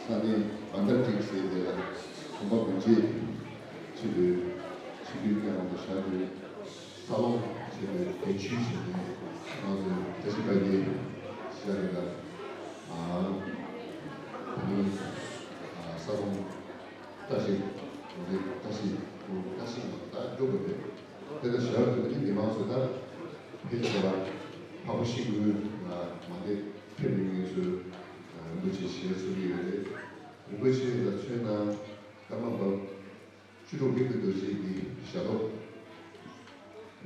ས་གནས་བྷན་དར་ཀིག་ཟེར་དེ་ལ་གོམ་པ་དགུ་བརྒྱད་ཆེད་དུ་ཆིབས་བསྒྱུར་བསྐྱངས་པ་དང་སྦྱར་ཏེ། ས་ལོངས་བྱས་པའི་གདན་ཞུས་བྱས་ནས་ང་ཚོའི་བཀྲ་ཤིས་དགའ་རྒྱལ་ཞེས་བྱ་རེད་ལ། ཨ་ནི་ས་ལོངས་བཀྲ་ཤིས་ང་ཚོའི་བཀྲ་ཤིས་བཀྲ་ཤིས་ང་ཚོ་ད་འགྲོ་དགོས་རེད། དེ་ལྟར་བྱས་པ་དེ་ནི་མི་མང་ཚོས་ད་ཕལ་ཆེ་བ་འཕགས་པ་ཤིང་ཀུན་ལ་མ་བསྡད་ཕེབས་མི་ངེས་ཚོས་རིན་པོ་ཆེ་ཞལ་འཚོ་གི་ཡོད་རེད། རིན་པོ་ཆེ་ལ་མཚོན་ན་ཀརྨ་པ། ཆོས་དྲུག་དམིགས་པའི་རྡོ་རྗེ་གི་ཞབས་ཏོག་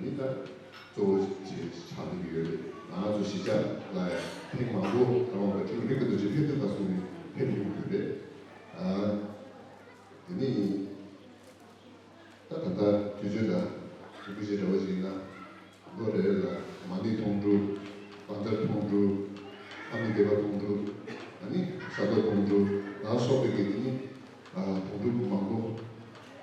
ནི་ད་གཙོ་བོ་ཞིག་ཆགས་བསྡད་ཀྱི་ཡོད་རེད། ང་ཚོ་གཞིས་ཆགས་ལ་ཡང་ཐེངས་མང་པོ་ཀརྨ་པ་ཆོས་དྲུག་དམིགས་པའི་རྡོ་རྗེ་ཕེབས་དུས་སྐབས་སུ་ནི་ཕེབས་མྱོང་ཡོད་རེད། ཨ་དེ་ནི་ད་ད་ལྟ་དུས་ཚོད་ལ་རིན་པོ་ཆེ་འདྲ་བོ་ཞིག་ཡིན་ན། ལོ་རེ་རེ་ལ་མ་ཎི་ཐུང་དྲུག་བྷན་དར་ཐུང་དྲུག་ཨ་མི་དེ་བ་ཐུང་དྲུག་ཨ་ནི་ས་རྡོ་ཐུང་དྲུག་ལ་སོགས་པའི་གི་དེ་ནི་ཐུང་དྲུག་མང་པོ་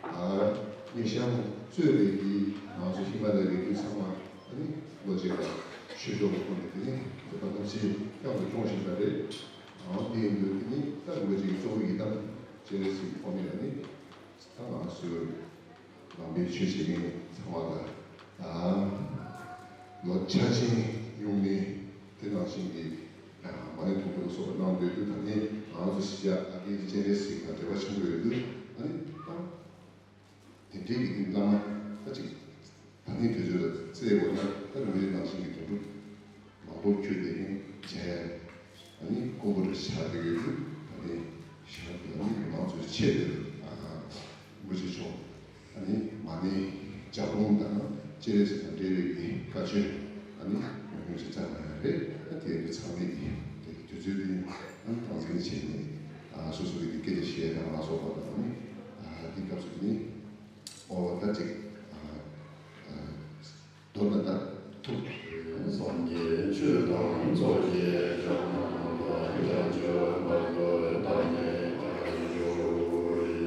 ཨ་ནི་ཤང་གཙོས་པའི་གི་ང་ཚོ་ཧི་མ་ལ་ཡའི་རི་རྒྱུད་ཚང་མ་ཨ་ནི་ལོ་གཅིག་ལ་ཆོས་ཕྱོགས་ཀྱི་ཐོག་ནས་དེ་ནི་དེ་བ་ཐམས་ཅད་བསྐྱངས་ཏེ་སྐྱོང་བཞིན་པ་རེད། ཨང་། དེ་ཡིན་དུས་དེ་ནི་ད་རིན་པོ་ཆེ་གི་གཙོ་བོ་ཡི་དམ་སྤྱན་རས་གཟིགས་ཁོ་ནས་ལ་ནི་ད་ང་ཚོའི་ནང་པའི་ཆོས་བྱེད་མཁན་ཚང་མ་ལ་ད་ལོ་འཆར་ཅན་ཡོང་ནས་དེ་ནང་བཞིན་གྱི་མ་ཎི་དུང་ཕྱུར་ལ་སོགས་པ་གནང་འདོད་དུས། ད་ནི་ང་ཚོ་གཞིས་ཆགས་ཨ་ཀི་སྤྱན་རས་གཟིགས་དང་འབྲེལ་བ་ཆེན་པོ་ཡོད་དུས། ཨ་ནི་ད། དེ་འདྲའི་གི་བླ་མ་ད་ཅིག་ད་ནི་དུས་ཚོད་ལ་བརྩི་དགོས་ན། ད་རང་རེ་ནང་བཞིན་གྱི་དོན་གྲུབ་མང་པོ་ཁྱོད་དེ་ནི་མཇལ་ཡ། ཨ་ནི་དཀོན་པོ་རེ་ཆགས་བསྡད་ཡོད་དུས། ད་ནི་ཞག་ད་ནི་མང་ཚོའི་ཆེད་དུ་རིན་པོ་ཆེ་མཆོག་ཨ་ནི་མ་ཎི་ལྗགས་ལུང་དང་སྤྱན་རས་གཟིགས་དང་འབྲེལ་བའི་གི་བཀའ་ཆོས་ཨ་ནི་ཉུང་ཉུང་ཅིག་བསྩལ་གནང་ཡ་རེད། ད་དེ་ཚང་མས་ཀྱི་དེ་གི་དུས་ཚོད་དེ་ཨ་ནི་སྟངས་འཛིན་བྱས་ནས། ཨ་སོ་སོ་གི་སྐད་ཆ་བཤད་ཡ་དང་ལ་སོགས་པ་དང་། ཨ་ནི་ཨ་དེ་སྐབས་སུ་ནི། ཨོ་ད་ཅིག་ཨ་ཨ་མདོར་ན་ད་ཐུགས། སངས་རྒྱས་ཆོས་དང་ཚོགས་ཀྱི་ཕྱོགས་རྣམས་ལ། བྱང་ཆུབ་བར་དུ་བདག་ནི་བསྐྱངས་ཞུ།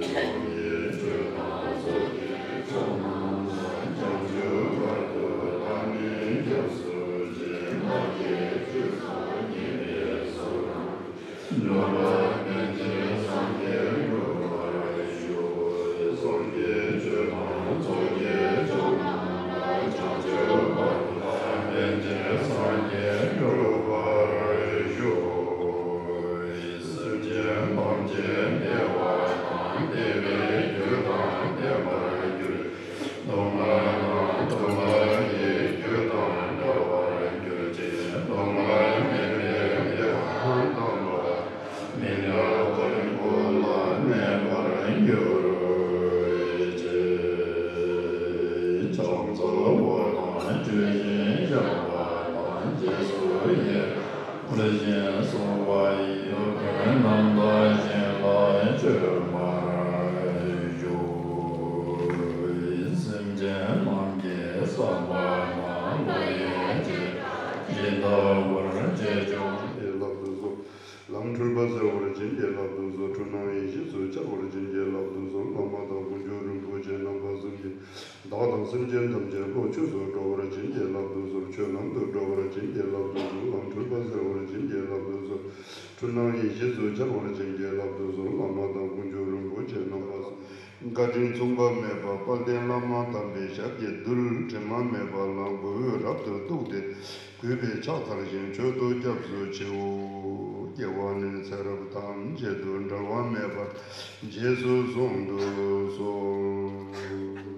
སངས་རྒྱས་ཆོས་དང་ཚོགས་ཀྱི་ཕྱོགས་རྣམས་ལ། བྱང་ཆུབ་བར་དུ་བདག་ནི་སྐྱབས་སུ་མཆི། བདག་གིས་ཆོས་སུ་ངེས་པའི་ཚུལ་དང་། སྙོམས་པར་ཕན་ཕྱིར་སངས་རྒྱས་འགྲུབ་པར་ཤོག། སངས་རྒྱས་ཆོས་དང་ཚོགས་ཀྱི་མཆོག་རྣམས་ལ། བྱང་ཆུབ་བར་དུ་བདག་ཕན་ཕྱིར་སངས་རྒྱས་འགྲུབ་པར་ཤོག། སེམས་ཅན་ཐམས་ཅད་བདེ་བ་དང་བདེ་བའི་རྒྱུ་དང་ལྡན་པར་གྱུར། སྡུག་བསྔལ་དང་སྡུག་བསྔལ་གྱི་རྒྱུ་དང་བྲལ་བར་གྱུར་ཅིག། སྡུག་བསྔལ་མེད་པའི་བདེ་བ་དམ་པ། མི་འབྲལ་དཀའ་ཐུབ་ལ་གནས་པར་འགྱུར་ཅིག། ཕྱག་འཚལ་བ་དང་། བརྗོད་བཞིན་བཤགས་པ་དང་། རྗེས་སུ་ཡི་རང་བསྐུལ་ཞིང་གསོལ་བ་ཡི། ཡོན་ཏན་རྣམ་དག་བཞིན་ལ་མཆོད་པར་ཞུ། སེམས་ཅན་རྣམས་ཀྱི་བསམ་པ་རྣམས་བློ་ཡིས་ཇི་ལྟ་བར་རྗེས་འཇུག་བྱིན་གྱིས་བརླབ་ཏུ་གསོལ། ལམ་འཁྲུལ་པ་སེལ་བར་བྱིན་གྱིས་བརླབ་ཏུ་གསོལ། འཁྲུལ་སྣང་ཡེ་ཤེས་སུ་འཆར་བར་བྱིན་གྱིས་བརླབ་ཏུ་གསོལ། བླ་མ་དང་དཀོན་མཆོག་རིན་པོ་ཆེ་རྣམ་པ་གསུམ་གྱིས། བདག་དང་སེམས་ཅན་ཐམས་ཅད་བློ་ཆོས་སུ་འགྲོ་བར་བྱིན་གྱིས་བརླབ་ཏུ་གསོལ། ཆོས་ལམ་དུ་འགྲོ་བར་བྱིན་གྱིས་བརླབ་ཏུ་གསོལ། ལམ་འཁྲུལ་པ་སེལ་བར་བྱིན་གྱིས་བརླབ་ཏུ་གསོལ། འཁྲུལ་སྣང་ཡེ་ཤེས་སུ་འཆར་བར་བྱིན་གྱིས་བརླབ་ཏུ་གསོལ། བླ་མ་དང་དཀོན་མཆོག་རིན་པོ་ཆེ་རྣམ་པ་གསུམ། བཀའ་དྲིན་མཚུངས་པ་མེད་པ་དཔལ་ལྡན་བླ་མ་དམ་པའི་ཞབས་ཀྱི་རྡུལ། དྲི་མ་མེད་པ་ལ་མགོ་བོས་རབ་ཏུ་གཏུགས་ཏེ། གུས་པས་ཕྱག་འཚལ་ཞིང་མཆོད་དོ་སྐྱབས་སུ་མཆིའོ། སྐྱེ་བ་ནས་ཚེ་རབས་ཐམས་ཅད་དུ་འབྲལ་བ་མེད་པར་རྗེས་སུ་བཟུང་དུ་གསོལ།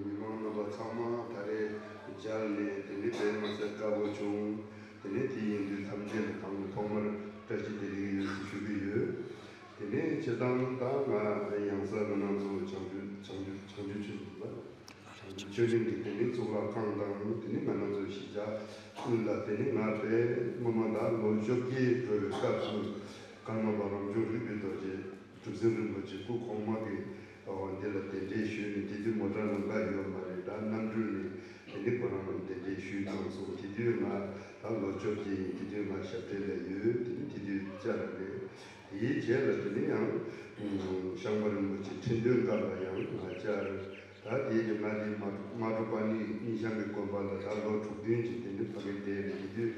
མི་མང་རྣམ་པ་ཚང་མ་ད་རེས་མཇལ་ནས་དེ་ནི་དཔེ་མ་སྲིད་དགའ་པོ་བྱུང་། དེ་ནས་དེ་ཡིན་དུས་ཐམས་ཅད་ནས་དང་པོ་ཐོག་མར་བཀྲ་ཤིས་བདེ་ལེགས་ཡོད་ཟེར་ཞུ་གི་ཡོད། དེ་ནས་སྤྱིར་བཏང་ད་ང་ཡང་སེ་ང་རང་ཚོ་བྱང་ཆུབ་བྱང་ཆུབ་བྱང་ཆུབ་ཆོས་ལ་བྱང་ཆུབ་ཆོས་གླིང་གི་དེ་ནས་གཙུག་ལག་ཁང་དང་། དེ་ནས་ང་རང་ཚོ་གཞིས་ཆགས་ཀུན་ལ། དེ་ནས་ང་དཔེ་སྔོན་མ་ད་ལོ་བཅོ་བརྒྱད་འགྲོ་བའི་སྐབས་སུ་ཀརྨ་པ་རང་བྱུང་རིག་པའི་རྡོ་རྗེ་གྲུབ་ཆེན་རིན་པོ་ཆེ་སྐུ་གོང་མ་གི་འོ་འདི་ལ་གདན་འདྲེན་ཞུས་ནས། དེ་དུས་མོ་ཊ་ལམ་ཁ་ཡོད་མ་རེད། ད་གནམ་གྲུ་ནས་དེ་ནས་ཁོ་རང་གདན་འདྲེན་ཞུས་གནང་སོང་། དེ་དུས་ང་ད་ལོ་བཅོ་བརྒྱད་ཡིན། དེ་དུས་ང་ཞབས་གྲལ་ལ་ཡོད། དེ་ནས་དེ་དུས་བཅར་རེད། དེའི་རྗེས་ལ་དེ་ནས་ཡང་ཤངས་པ་རིན་པོ་ཆེ་ཁྲི་འདོན་སྐབས་ལ་ཡང་ང་བཅར། ད་དེའི་རྗེས་ང་དེ་མ་མ་གྲུ་པ་ཎི་སྙིང་ཤང་གི་དགོན་པ་ལ་ད་ལོ་དྲུག་བདུན་ཅིག་དེ་འདྲ་ཕ་གིར་བསྡད་རེད། དེ་དུས་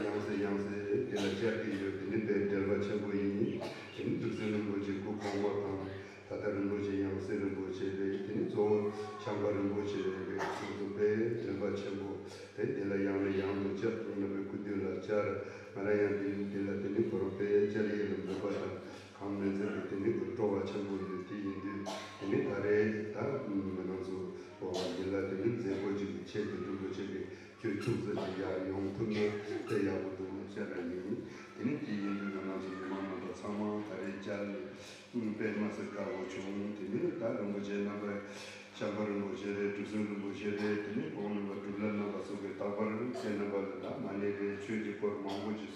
ཡང་སེ་ཡང་སེ་དེ་ལ་བཅར་གྱི་ཡོད། དེ་ནི་དཔེ་འབྲེལ་བ་ཆེན་པོ་ཡིན། དེ་ནི་གྲུབ་ཆེན་རིན་པོ་ཆེ་སྐུ་གོང་མ་དང་། ད་ལྟ་རིན་པོ་ཆེ་ཡང་སེ་རིན་པོ་ཆེ་རེད། དེ་ནི་གཙོ་བོ་ཤངས་པ་རིན་པོ་ཆེ་རེད། དེ་ཚོ་དཔེ་འབྲེལ་བ་ཆེན་པོ་རེད། དེ་ལ་ཡང་ནས་ཡང་དུ་བཅར། ཁོང་རྣམ་པའི་སྐུ་མདུན་ལ་བཅར། ང་རང་ཡང་དེ་དེ་ལ་དེ་ནི་ཁོ་རང་དཔེ་བཅར་ཡས་ལ་འབོད་པ་དང་། གང་མི་ཚེ་གི་དེ་ནི་གི་སྤྲོ་བ་ཆེན་པོ་ཡོད། དེ་ཡིན་དུས་དེ་ནི་ད་རེས་ད་ང་རང་ཚོ་འོ་འདི་ལ་དེ་ནི་མཛད་སྒོ་ཅིག་གི་ཆེད་དུ་རིན་པོ་ཆེ་གི་ཁྱོད་ཐུགས་ས་ཅིག་ཡར་ཡོང་ཐུབ་ན་དཔེ་ཡག་པོ་འདུག་ཟེར་ར་ཡིན། དེ་ནི་དེ་ཡིན་དུས་ང་རང་ཚོ་མི་མང་རྣམ་པ་ཚང་མ་ད་རེས་བཅར་ནས་དཔེ་མ་སྲིད་དགའ་པོ་བྱུང་། དེ་ནི་ད་རིན་པོ་ཆེ་རྣམ་པ་ཤངས་པ་རིན་པོ་ཆེ་རེད། གྲུབ་ཆེན་རིན་པོ་ཆེ་རེད། དེ་ནི་ཁོང་རྣམ་པ་གྲུབ་ལྷ་རྣམ་པ་སོགས་ཀྱིས་རྟག་པར་ཁྱེད་རྣམ་པ་ལ་ད་མ་ཎི་རེད། ཆོས་ཀྱི་སྐོར་མང་པོ་ཅིག་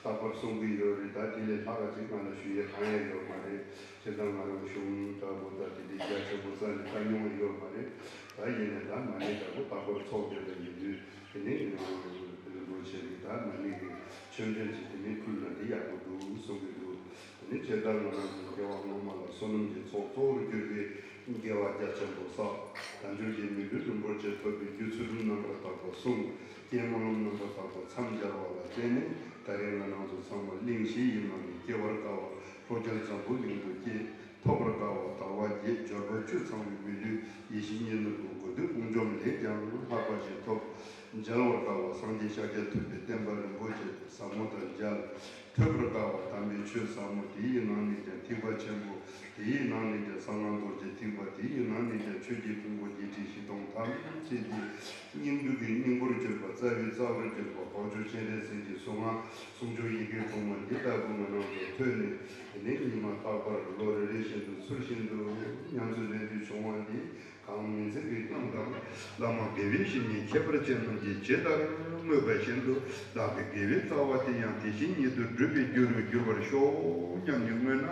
རྟག་པར་གསུང་གི་ཡོད་རེད། ད་དེ་ལས་ལྷག་ག་ཅིག་ང་ལ་ཞུ་ཡས་གང་ཡང་ཡོད་མ་རེད། སྤྱིར་བཏང་ང་རང་གཞུང་ལྟ་བུ་ད་དེ་འདྲའི་རྒྱ་ཆེན་པོ་རྩ་ནས་ལྟ་མྱོང་ཡོད་མ་རེད། ད་ཡིན་ནའི་ད་མ་ཎི་ལྟ་བུ་རྟག་པར་ཚོགས་བསྡད་པ་ཡིན་དུས་དེ་ནི་རིན་པོ་ཆེ་གི་ད་མ་ཎི་གི་ཆོས་འབྲེལ་ཅིག་དེ་ནི་ཕུལ་ན་དེ་ཡག་པོ་འདུག་གསུང་གི་འདུག་ནི་ཇི་ལྟར་ང་རང་གི་སྐྱེ་བ་སྔོན་མ་ལ་བསོད་ནམས་ཀྱི་ཚོགས་གཙོ་བོར་གྱུར་པའི་དགེ་བ་རྒྱ་ཆེན་པོ་བསགས། དལ་འབྱོར་གྱི་མི་ལུས་རིན་པོ་ཆེ་ཐོབ་པའི་རྒྱུ་ཚུལ་ཁྲིམས་རྣམ་པར་དག་པ་བསྲུངས། རྐྱེན་སྨོན་ལམ་རྣམ་པར་དག་པ་མཚམས་སྦྱར་བ་ལ་བརྟེན་ནས། ད་རེས་ང་རང་ཚོ་ཚང་མ་གླིང་བཞི་ཡི་ནང་ནས་སྐྱེ་བར་དཀའ་བ་ལྷོ་རྒྱལ་འཛམ་བུ་གླིང་དུ་སྐྱེས། ཐོབ་པར་དཀའ་བ་དལ་བ་བརྒྱད། འབྱོར་པ་བཅུ་ཚང་བའི་མི་ལུས་ཡིད་བཞིན་ཉིད་ནོར་བུ་དགོས་འདོད་དབུགས་འཇོམས་ལས་ཀྱང་ལྷག་པ་ཞིག་ཐོབ། མཇལ་བར་དཀའ་བ་སངས་རྒྱས་ཤཱཀྱ་ཐུབ་པའི་བསྟན་པ་རིན་པོ་ཆེ་ཟབ་མོ་དང་མཇལ། ཐོས་པར་དཀའ་བ་དམ་པའི་ཆོས་ཟབ་མོ། དེ་ཡི་ནང་ནས་ཀྱང་ཐེག་པ་ཆེན་པོ། དེ་ཡི་ནང་ནས་ཀྱང་གསང་སྔགས་རྡོ་རྗེ་ཐེག་པ། དེ་ཡི་ནང་ནས་ཀྱང་ཆོས་ཀྱི་ཕུང་པོ་བརྒྱད་ཁྲི་བཞི་སྟོང་ཐམས་ཅད་ཀྱི་སྙིང་པོ་གི་སྙིང་པོར་གྱུར་པ། རྩ་བའི་རྩ་བར་གྱུར་པ་འཕགས་མཆོག་སྤྱན་རས་གཟིགས་ཀྱི་གསུང་ངག་གསུང་ཆོས་ཡི་གེ་དྲུག་མ་འདི་ལྟ་བུ་ང་རང་ཚོ་ཐོས་ནས། དེ་ནས་ཉི་མ་རྟག་པར་ལོ་རེ་རེ་བཞིན་དུ་ཚུལ་བཞིན་དུ་ཉམས་སུ་ལེན་རྒྱུ་བྱུང་བ་འདི་གང་མིང་ཚིག་གི་སྟེང་དང་། བླ་མ་དགེ་བའི་བཤེས་གཉེན་ཁྱད་པར་ཅན་རྣམས་ཀྱིས་ཇི་ལྟར་བསྔོས་པ་བཞིན་དུ། བདག་གི་དགེ་བའི་རྩ་བ་དེ་ཡང་དེ་བཞིན་ཉིད་དུ་འགྲུབ་པའི་རྒྱུ་རུ་འགྱུར་བར་ཤོག་སྙམ་ནས་བསྔོས་ན།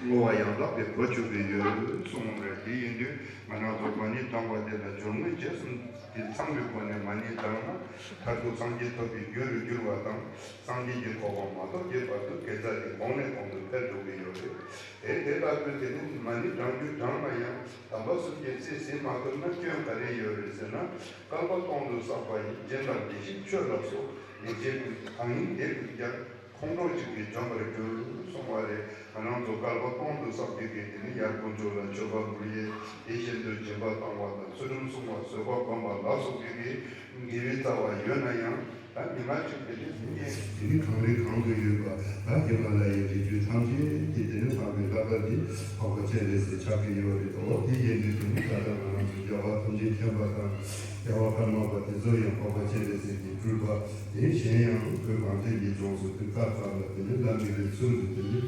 བསྔོ་བ་ཡང་དག་པའི་གོ་ཆོད་པའི་ཡུལ་གསུངས་པ་རེད། དེ་ཡིན་དུས་ང་རང་ཚོ་མ་ཎི་བགྲང་བ་དེ་ལ་སྦྱོར་དངོས་རྗེས་གསུམ་གྱིས་ཚང་བའི་སྒོ་ནས་མ་ཎི་བགྲངས་ན། མཐར་ཐུག་སངས་རྒྱས་ཐོབ་པའི་རྒྱུ་རུ་འགྱུར་བ་དང་། སངས་རྒྱས་ཀྱི་གོ་འཕང་མ་ཐོབ་ཀྱི་བར་དུ་དགེ་རྩ་དེ་གོང་ནས་གོང་དུ་འཕེལ་འགྲོ་གི་ཡོད་རེད། དེ་དེ་ལྟ་བུའི་དེ་ནི་མ་ཎི་བགྲང་རྒྱུ་བགྲངས་ན་ཡང་། དམ་པ་གསུམ་གྱིས་རྩིས་ཟིན་མ་ཐུབ་ན་སྐྱོན་ག་རེ་ཡོད་རེད་ཟེར་ན། བསྐལ་པ་སྟོང་དུ་བསགས་པ་ཡི། སྦྱིན་དང་བདེ་གཤེགས་མཆོད་ལ་སོགས། ལེགས་སྤྱད་ཀུན་གང་ཡིན་དེ་ཀུན་ཀྱང་། ཁོང་ཁྲོ་གཅིག་གིས་འཇོམས་པར་འགྱུར། གསུངས་པ་རེད། ང་རང་ཚོ་བསྐལ་པ་སྟོང་དུ་བསགས་པའི་གི་དེ་ནི་ཡར་དཀོན་མཆོག་ལ་མཆོད་པ་འབུལ་ཡས། དེ་བཞིན་དུ་སྦྱིན་པ་བཏང་བ་དང་། ཚུལ་ཁྲིམས་བསྲུང་བ། བཟོད་པ་སྒོམ་པ་ལ་སོགས་པའི་གི་དགེ་བའི་རྩ་བ་ཡོད་ན་ཡང་། ད་ཉི་མ་གཅིག་དེ་ནི་ཟིན་ཡས། དེ་ནི་གངས་རི་གང་དུ་ཡོད་པ། ད་ཧི་མ་ལ་ཡའི་རི་རྒྱུད་ཐམས་ཅད་ཀྱི་དེ་ནི་ལྷག་པའི་ལྷ་ཁང་འདི་འཕགས་པ་སྤྱན་རས་གཟིགས་ཆགས་ཀྱི་ཡོད་རེད་དོ། དེ་ཡིན་དུས་དེ་ནི་ད་ལྟ་ང་རང་ཚོ་རྒྱལ་བ་ཐམས་ཅད་མཁྱེན་པ་དང་། རྒྱལ་བ་ཀརྨ་པ་དེ་ཚོ་ཡང་འཕགས་པ་སྤྱན་རས་གཟིགས་ཀྱི་སྤྲུལ་པ། དེ་གཞན་ཡང་བོད་གངས་ཅན་གྱི་ལྗོངས་སུ་དེ་ཀ་ཁ་ལ་དེ་ནི་བླ་མའི་གི་ཚུལ་དུ་དེ་ནི་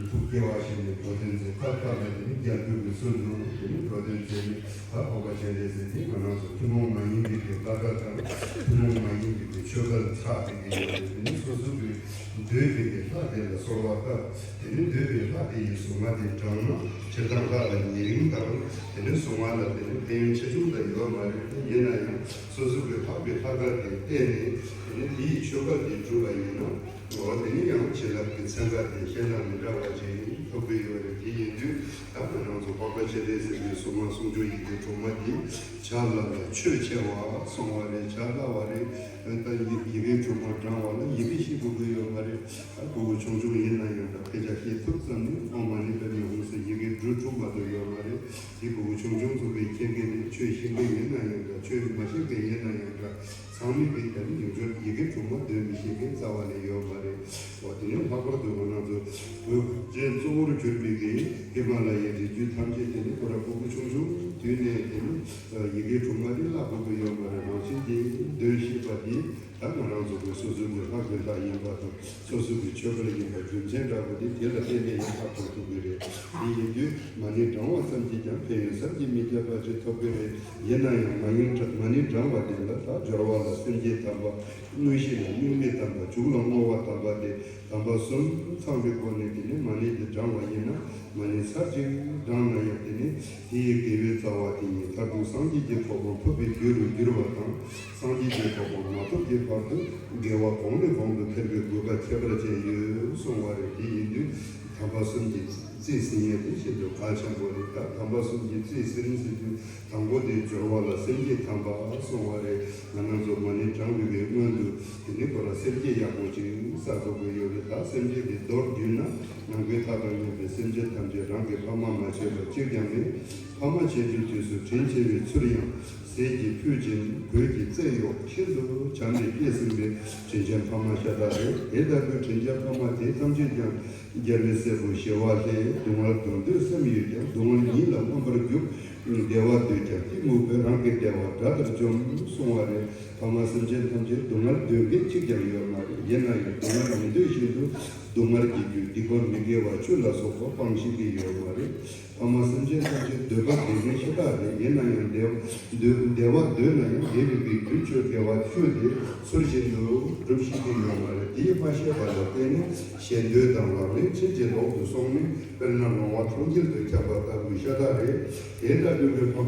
ཐུགས་དགྱེས་པ་བཞེས་ནས་འགྲོ་དོན་མཛད། ཀ་ཁ་ལ་དེ་ནི་རྒྱལ་པོའི་གི་ཚུལ་དུ་དེ་ནི་འགྲོ་དོན་མཛད་ནས། ད་འཕགས་པ་སྤྱན་རས་གཟིགས་དེ་ང་རང་ཚོ་ཐུན་མོང་མ་ཡིན་པའི་གི་བཀའ་དང་། ཐུན་མོང་མ་ཡིན་པའི་གི་ཆོས་སྐལ་ཆགས་ཏེ་གི་ཡོད་རེད། དེ་ནི་སོ་སོ་གི་འདོད་པའི་གི་ལྷ་དེ་ལ་གསོལ་བ་བཏབ། དེ་ནི་འདོད་པའི་ལྷ་དེ་ཡི་གཟུངས་སྔགས་དེ་བགྲངས་ན། སྤྱིར་བཏང་ལྷ་ལ་ཉེ་རིང་དང་། དེ་ནི་གཟུངས་སྔགས་ལ་དེ་ནི་ཕན་ཡོན་ཆེ་ཆུང་དང་ཡོད་མ་རེད། དེ་ཡིན་ན་ཡང་སོ་སོ་གི་འཕགས་པའི་ལྷ་སྐལ་དེ་བལྟས་ནས། དེ་ནི་དེ་ཡི་ཆོས་སྐལ་དེ་བསྒྲུབས་པ་ཡིན་ན། འོ་དེ་ནི་ཡང་བྱིན་རླབས་ཀྱི་ཚན་ཁ་དེ་གཞན་དང་མི་འདྲ་བ་ཅིག་ཐོབ་ཀྱི་ཡོད་རེད། དེ་ཡིན་དུས་ད་ང་རང་ཚོ་འཕགས་པ་སྤྱན་རས་གཟིགས་ཀྱི་གསུང་ངག་གསུང་ཆོས་ཡི་གེ་དྲུག་མ་འདི་བྱ་སླ་ལ་ཆོས་ཆེ་བ་གསུངས་པ་རེད། བྱ་སླ་བ་རེད། ད་ཡི་ཡི་གེ་དྲུག་མ་བགྲང་བ་ལ་ཡི་གེ་ཤེས་དགོས་ཀྱི་ཡོད་མ་རེད། ད་ཕྲུ་གུ་ཆུང་ཆུང་ཡིན་ན་ཡང་འདྲ། དཔེ་ཆ་ཤེས་ཐུབ་ཙམ་ནས་ཨོཾ་མ་ཎི་པདྨེ་ཧཱུྃ་ཟེར་ཡི་གེ་འབྲུ་དྲུག་མ་གཏོགས་ཡོད་མ་རེད། དེ་ཕྲུ་གུ་ཆུང་ཆུང་ཚོ་གིས་མཁྱེན་མཁན་དེ། ཆོས་ཤེས་མཁན་ཡིན་ན་ཡང་འདྲ། ཆོས་མ་ཤེས་མཁན་ཡིན་ན་ཡང་འདྲ། ཚང་མས་དེ་ལྟར་ཡོངས་ཆོས་ཡི་གེ་དྲུག་མ་འདོན་མི་ཤེས་མཁན་རྩ་བ་ནས་ཡོད་མ་རེད། འོ་དེ་ནས་ལྷག་པར་དུ་ང་རང་ཚོ་བོད་གངས་ཅན་གཙོ་བོར་གྱུར་པའི་གི་ཧི་མ་ལ་ཡའི་རི་རྒྱུད་ཐམས་ཅད་དེ་ནི་ཁོ་རང་ཕྲུ་གུ་ཆུང་ཆུང་དུས་ནས་དེ་ནི་ཡི་གེ་དྲུག་མ་དེ་བསླབ་དགོས་ཀྱི་ཡོད་མ་རེད། རང་བཞིན་གྱིས་འདོན་ཤེས་པ་དེ་ད་ང་རང་ཚོ་གི་སོ་སོའི་གི་ལྷ་གི་ལྷ་ཡིན་པ་དང་། སོ་སོ་གི་ཆོས་སྐལ་ཡིན་པ་རྒྱུ་མཚན་འདྲ་པོ་དེ་དེ་ལ་བརྟེན་ནས་ཡང་ཧ་གོ་ཐུབ་ཀྱི་རེད། དེ་ཡིན་དུས་མ་ཎི་བགྲང་བ་ཙམ་གྱིས་ཀྱང་ཕན་ཡོན་བསམ་གྱིས་མི་ཁྱབ་པ་ཞིག་ཐོབ་ཀྱི་རེད། ཡིན་ན་ཡང་མ་ཎི་བགྲང་མ་ཎི་བགྲང་བ་དེ་ལ་ད་སྦྱོར་བ་ལ་སེམས་བསྐྱེད་དམ་པ། དངོས་གཞི་ལ་དམིགས་མེད་དམ་པ། མཇུག་ལ་བསྔོ་བ་དམ་པ་སྟེ། དམ་པ་གསུམ་ཚང་བའི་སྒོ་ནས་དེ་ནས་མ་ཎི་དེ་བགྲང་བ་ཡིན་ན། མ་ཎི་ཚར་གཅིག་བགྲངས་ན་ཡང་དེ་ནི་དེ་ཡི་དགེ་བའི་རྩ་བ་དེ་ཉིད་མཐར་ཐུག་སངས་རྒྱས་ཀྱི་གོ་འཕང་ཐོབ་པའི་རྒྱུ་རུ་འགྱུར་བ་དང་། སངས་རྒྱས་ཀྱི་གོ་འཕང་མ་ཐོབ་ཀྱི་བར་དུ་དགེ་བ་གོང་ནས་གོང་དུ་འཕེལ་བའི་དགོས་པ་ཁྱད་པར་ཅན་ཡོད་གསུངས་པ་རེད། དེ་ཡིན་དུས་དམ་པ་གསུམ་གྱིས་རྩིས་ཟིན་ཡས་དེ་ཤིན་ཏུ་གལ་ཆེན་པོ་རེད། ད་དམ་པ་གསུམ་གྱིས་རྩིས་ཟིན་ཟེར་དུས། དང་པོ་དེ་སྦྱོར་བ་ལ་སེམས་བསྐྱེད་དམ་པ་གསུངས་པ་རེད། ང་རང་ཚོ་མ་ཎི་བགྲང་བའི་གི་སྔོན་དུ་དེ་ནི་ཁོ་ར་སེམས་བསྐྱེད་ཡག་པོ་ཅིག་བསགས་དགོས་ཀྱི་ཡོད་རེད། ད་སེམས་བསྐྱེད་དེ་མདོར་བསྡུས་ན། ནམ་མཁའི་མཐའ་དང་མཉམ་པའི་སེམས་ཅན་ཐམས་ཅད་རང་གི་ཕ་མ་མ་བྱས་པ་གཅིག་ཀྱང་མེད། ཕ་མ་བྱས་པའི་དུས་སུ་དྲིན་ཆེ་བའི་ཚུལ་ཡང་ཟས་ཀྱི་ཕུད་བྱིན་གོས་ཀྱི་རྩེ་གཡོགས་ཤིན་ཏུ་བྱམས་ནས་བསྐྱེད་ཟིན་པའི་དྲིན་ཅན་ཕ་མ་ཤ་སྟག་རེད། དེ་ལྟ་བུའི་དྲིན་ཅན་ཕ་མ་དེ་ཐམས་ཅད་ཀྱང་རྒྱལ་བའི་སྲས་པོ་ཞི་བ་ལྷས། སྡུག་བསྔལ་གདོན་འདོད་སེམས་ཡོད་ཀྱང་། སྡུག་བསྔལ་ཉིད་ལ་མངོན་པར་རྒྱུག་བདེ་བ་འདོད་ཀྱང་གཏི་མུག་པས། རང་གི་བདེ་བ་དགྲ་ལྟར་འཇོམས་གསུངས་པ་རེད། ཕ་མ་སེམས་ཅན་ཐམས་ཅད་སྡུག་བསྔལ་འདོད་མཁན་གཅིག་ཀྱང་ཡོད་མ་རེད། ཡིན་ན་ཡང་སྡུག་བསྔལ་མི་འདོད་བཞིན་དུ་སྡུག་བསྔལ་གྱི་རྒྱུ་སྡིག་པ་མི་དགེ་བ་བཅུ་ལ་སོགས་པ་སྤང་ཤེས་ཀྱི་ཡོད་མ་རེད། ཕ་མ་སེམས་ཅན་ཐམས་ཅད་འདོད་པ་འདོད་མཁན་ཤ་སྟག་རེད། ཡིན་ན་ཡང་བདེ་བ་འདོད་བདེ་བ་འདོད་ན་ཡང་བདེ་བའི་གི་རྒྱུ་ཆོས་དགེ་བ་བཅུ་དེ་ཚུལ་བཞིན་དུ་སྒྲུབ་ཤེས་ཀྱི་ཡོད་མ་རེད། དེ་མ་ཤེས་པ་ལ་བརྟེན་ནས་གཞན་འདོད་དང་ལག་ལེན་ཕྱིན་ཅི་ལོག་ཏུ་སོང་ནས། དཔེར་ན་ལོང་བ་འཕྲོག་འགྱེལ་དུ་ཁྱབ་པ་ལྟ་བུའི་ཤ་སྟག་རེད། དེ་ལྟ་བུའི་གི་ཕ།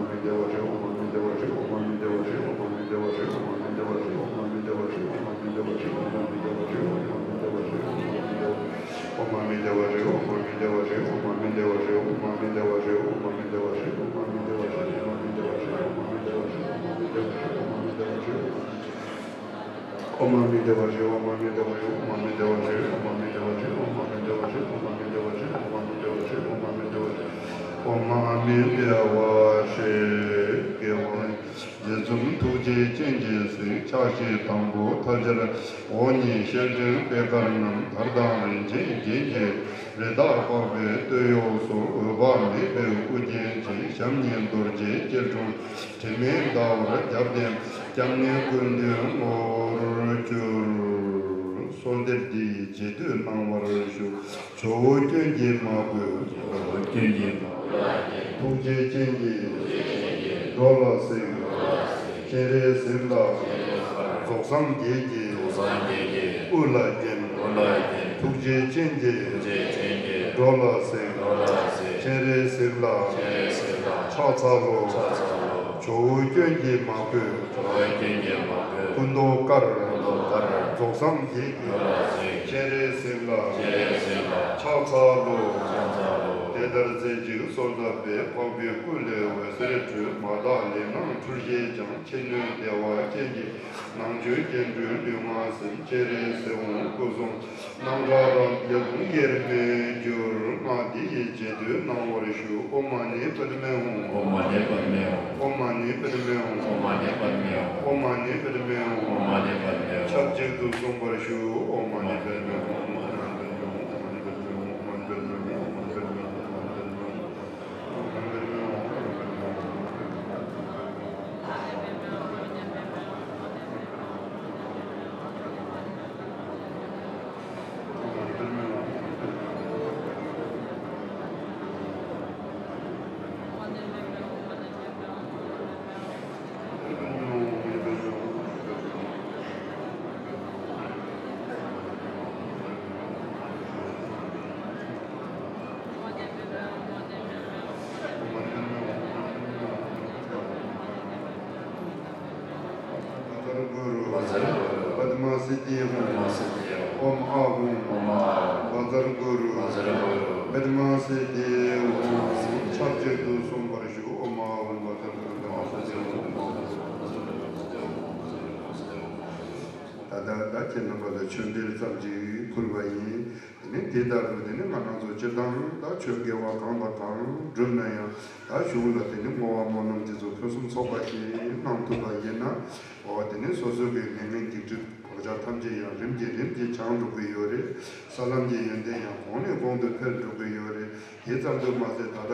ཨོཾ་ཨ་མི་བདེ་བ་ཤི། ཨོཾ་ཨ་མི་བདེ་བ་ཤི། ཨོཾ་ཨ་མི་བདེ་བ་ཤི། ཨོཾ་ཨ་མི་བདེ་བ་ཤི། ཨོཾ་ཨ་མི་བདེ་བ་ཤི། ཨོཾ་ཨ་མི་བདེ་བ་ཤི། ཨོཾ་ཨ་མི་བདེ་བ་ཤི། ཨོཾ་ཨ་མི་བདེ་བ་ཤི། དགེ་བ་རྗེ་བཙུན་ཐུགས་རྗེའི་སྤྱན་གྱིས་གཟིགས། ཕྱག་བཞི་དང་པོ་མཐའ་བཞིར་འོག་གཉིས་ཤེར་ཕྲེང་པད་དཀར་རྣམས། དར་དང་རིན་ཆེན་རྒྱན་གྱི་རི་དྭགས་པགས་པའི་སྟོད་གཡོགས་སུ། འོད་དཔག་མེད་པའི་དབུ་རྒྱན་ཅན། ཞབས་གཉིས་རྡོ་རྗེའི་སྐྱིལ་ཀྲུང་། དྲི་མེད་ཟླ་བར་རྒྱབ་བརྟེན། སྐྱབས་གནས་ཀུན་འདུས་ངོར་གྱུར། གསོལ་འདེབས་འདི་ཡི་རྗེས་ཟློས་གནང་བར་ཞུ། ཇོ་བོ་སྐྱོན་གྱིས་མ་གོས། ཇོ་བོ་སྐྱོན་གྱིས་མ་གོས། ཐུགས་རྗེའི་སྤྱན་གྱིས། ཐུགས་རྗེའི་སྤྱན་གྱིས། འགྲོ་ལ་གཟིགས། འགྲོ་ལ་གཟིགས། སྤྱན་རས་གཟིགས་ལ། སྤྱན་རས་གཟིགས་ལ། རྫོགས་སངས་རྒྱས་ཀྱིས། རྫོགས་སངས་རྒྱས་ཀྱིས། དབུ་ལ་བརྒྱན། དབུ་ལ་བརྒྱན། ཐུགས་རྗེའི་སྤྱན་གྱིས། ཐུགས་རྗེའི་སྤྱན་གྱིས། འགྲོ་ལ་གཟིགས། འགྲོ་ལ་གཟིགས། སྤྱན་རས་གཟིགས་ལ། སྤྱན་རས་གཟིགས་ལ། ཕྱག་འཚལ་ལོ། ཕྱག་འཚལ་ལོ། ཇོ་བོ་སྐྱོན་གྱིས་མ་གོས། ཇོ་བོ་སྐྱོན་གྱིས་མ་གོས། སྐུ་མདོག་དཀར། སྐུ་མདོག་དཀར། རྫོགས་སངས་རྒྱས་ཀྱིས། རྫོགས་སངས་རྒྱས་ཀྱིས། སྤྱན་རས་གཟིགས་ལ། སྤྱན་རས་གཟིགས་ལ། ཕྱག་འཚལ་ལོ། ཕྱག་འཚལ་ལོ། དེ་ལྟར་རྩེ་གཅིག་གསོལ་བཏབ་པས། འཕགས་པའི་སྐུ་ལས་འོད་ཟེར་འཕྲོས། མ་དག་ལས་སྣང་འཁྲུལ་ཞིག་ཀྱང་། ཕྱི་སྣོད་བདེ་བ་ཅན་གྱི་ནང་བཅུད་སྐྱེ་འགྲོའི་ལུས་ངག་སེམས། སྤྱན་རས་གཟིགས་དབང་སྐུ་གསུང་རྣམ་དག་རབ་རྒྱས་ལུང་དབྱེར་མེད་འགྱུར། སྔགས་འདི་ཡི་རྗེས་ཟློས་གནང་བར་ཞུ། ཨོཾ་མ་ཎི་པདྨེ་ཧཱུྃ། ཨོཾ་མ་ཎི་པདྨེ་ཧཱུྃ། ཨོཾ་མ་ཎི་པདྨེ་ཧཱུྃ། ཨོཾ་མ་ཎི་པདྨེ་ཧཱུྃ། ཨོཾ་མ་ཎི་པདྨེ་ཧཱུྃ། ཨོཾ་མ་ཎི་པདྨེ་ཧཱུྃ། ཆབས་ཅིག་ཏུ་གསུངས་པར་ཞུ། ཨོཾ་མ་ཎི་པདྨེ་ཧཱུྃ། ཨོཾ་མ་ཎི་པདྨེ་ཧཱུྃ། ཨོཾ་མ་ཎི་པདྨེ་ཧཱུྃ། ཨོཾ་མ་ཎི་པདྨེ་ཧཱུྃ། ཨོཾ་མ་ཎི་པདྨེ་ཧཱུྃ། བཛྲ་གུ་རུ། བཛྲ་གུ་རུ། པདྨ་སིདྡྷི་ཧཱུྃ། པདྨ་སིདྡྷི་ཧཱུྃ། ཨོཾ་ཨཱཿཧཱུྃ། ཨོཾ་ཨཱཿཧཱུྃ། བཛྲ་གུ་རུ། བཛྲ་གུ་རུ། པདྨ་སིདྡྷི་ཧཱུྃ། ཆབས་ཅིག་ཏུ་གསུངས་པར་ཞུ། ཨོཾ་ཨཱཿཧཱུྃ། བཛྲ་གུ་རུ། པདྨ་སིདྡྷི་ཧཱུྃ། ད་ད་ཁྱེད་རྣམ་པ་ལ་ཆོས་འབྲེལ་ཙམ་ཅིག་ཕུལ་བ་ཡིན། དེ་ནས་དེ་ལྟར་དུ་དེ་ནས་ང་རང་ཚོ་སྤྱིར་བཏང་ད་ཆོས་དགེ་བ་གང་དང་གང་བསྒྲུབས་ན་ཡང་ད་གཞུང་ལ་དེ་ནས་བསྔོ་བ་སྨོན་ལམ་དེ་ཚོ་ཕུན་སུམ་ཚོགས་པ་ཞིག་གནང་ཐུབ་པ་ཡིན་ན། འོ་དེ་ནས་སོ་སོ་གི་ལས་ངན་སྡིག་སྒྲིབ་བག་ཆགས་ཐམས་ཅད་ཡང་རིམ་གྱིས་རིམ་གྱིས་བྱང་འགྲོ་གི་ཡོད་རེད། ས་ལམ་གྱི་ཡོན་ཏན་ཡང་གོང་ནས་གོང་དུ་འཕེལ་འགྲོ་གི་ཡོད་རེད། དེ་ཙམ་དུ་མ་ཟད་ད་ལྟ་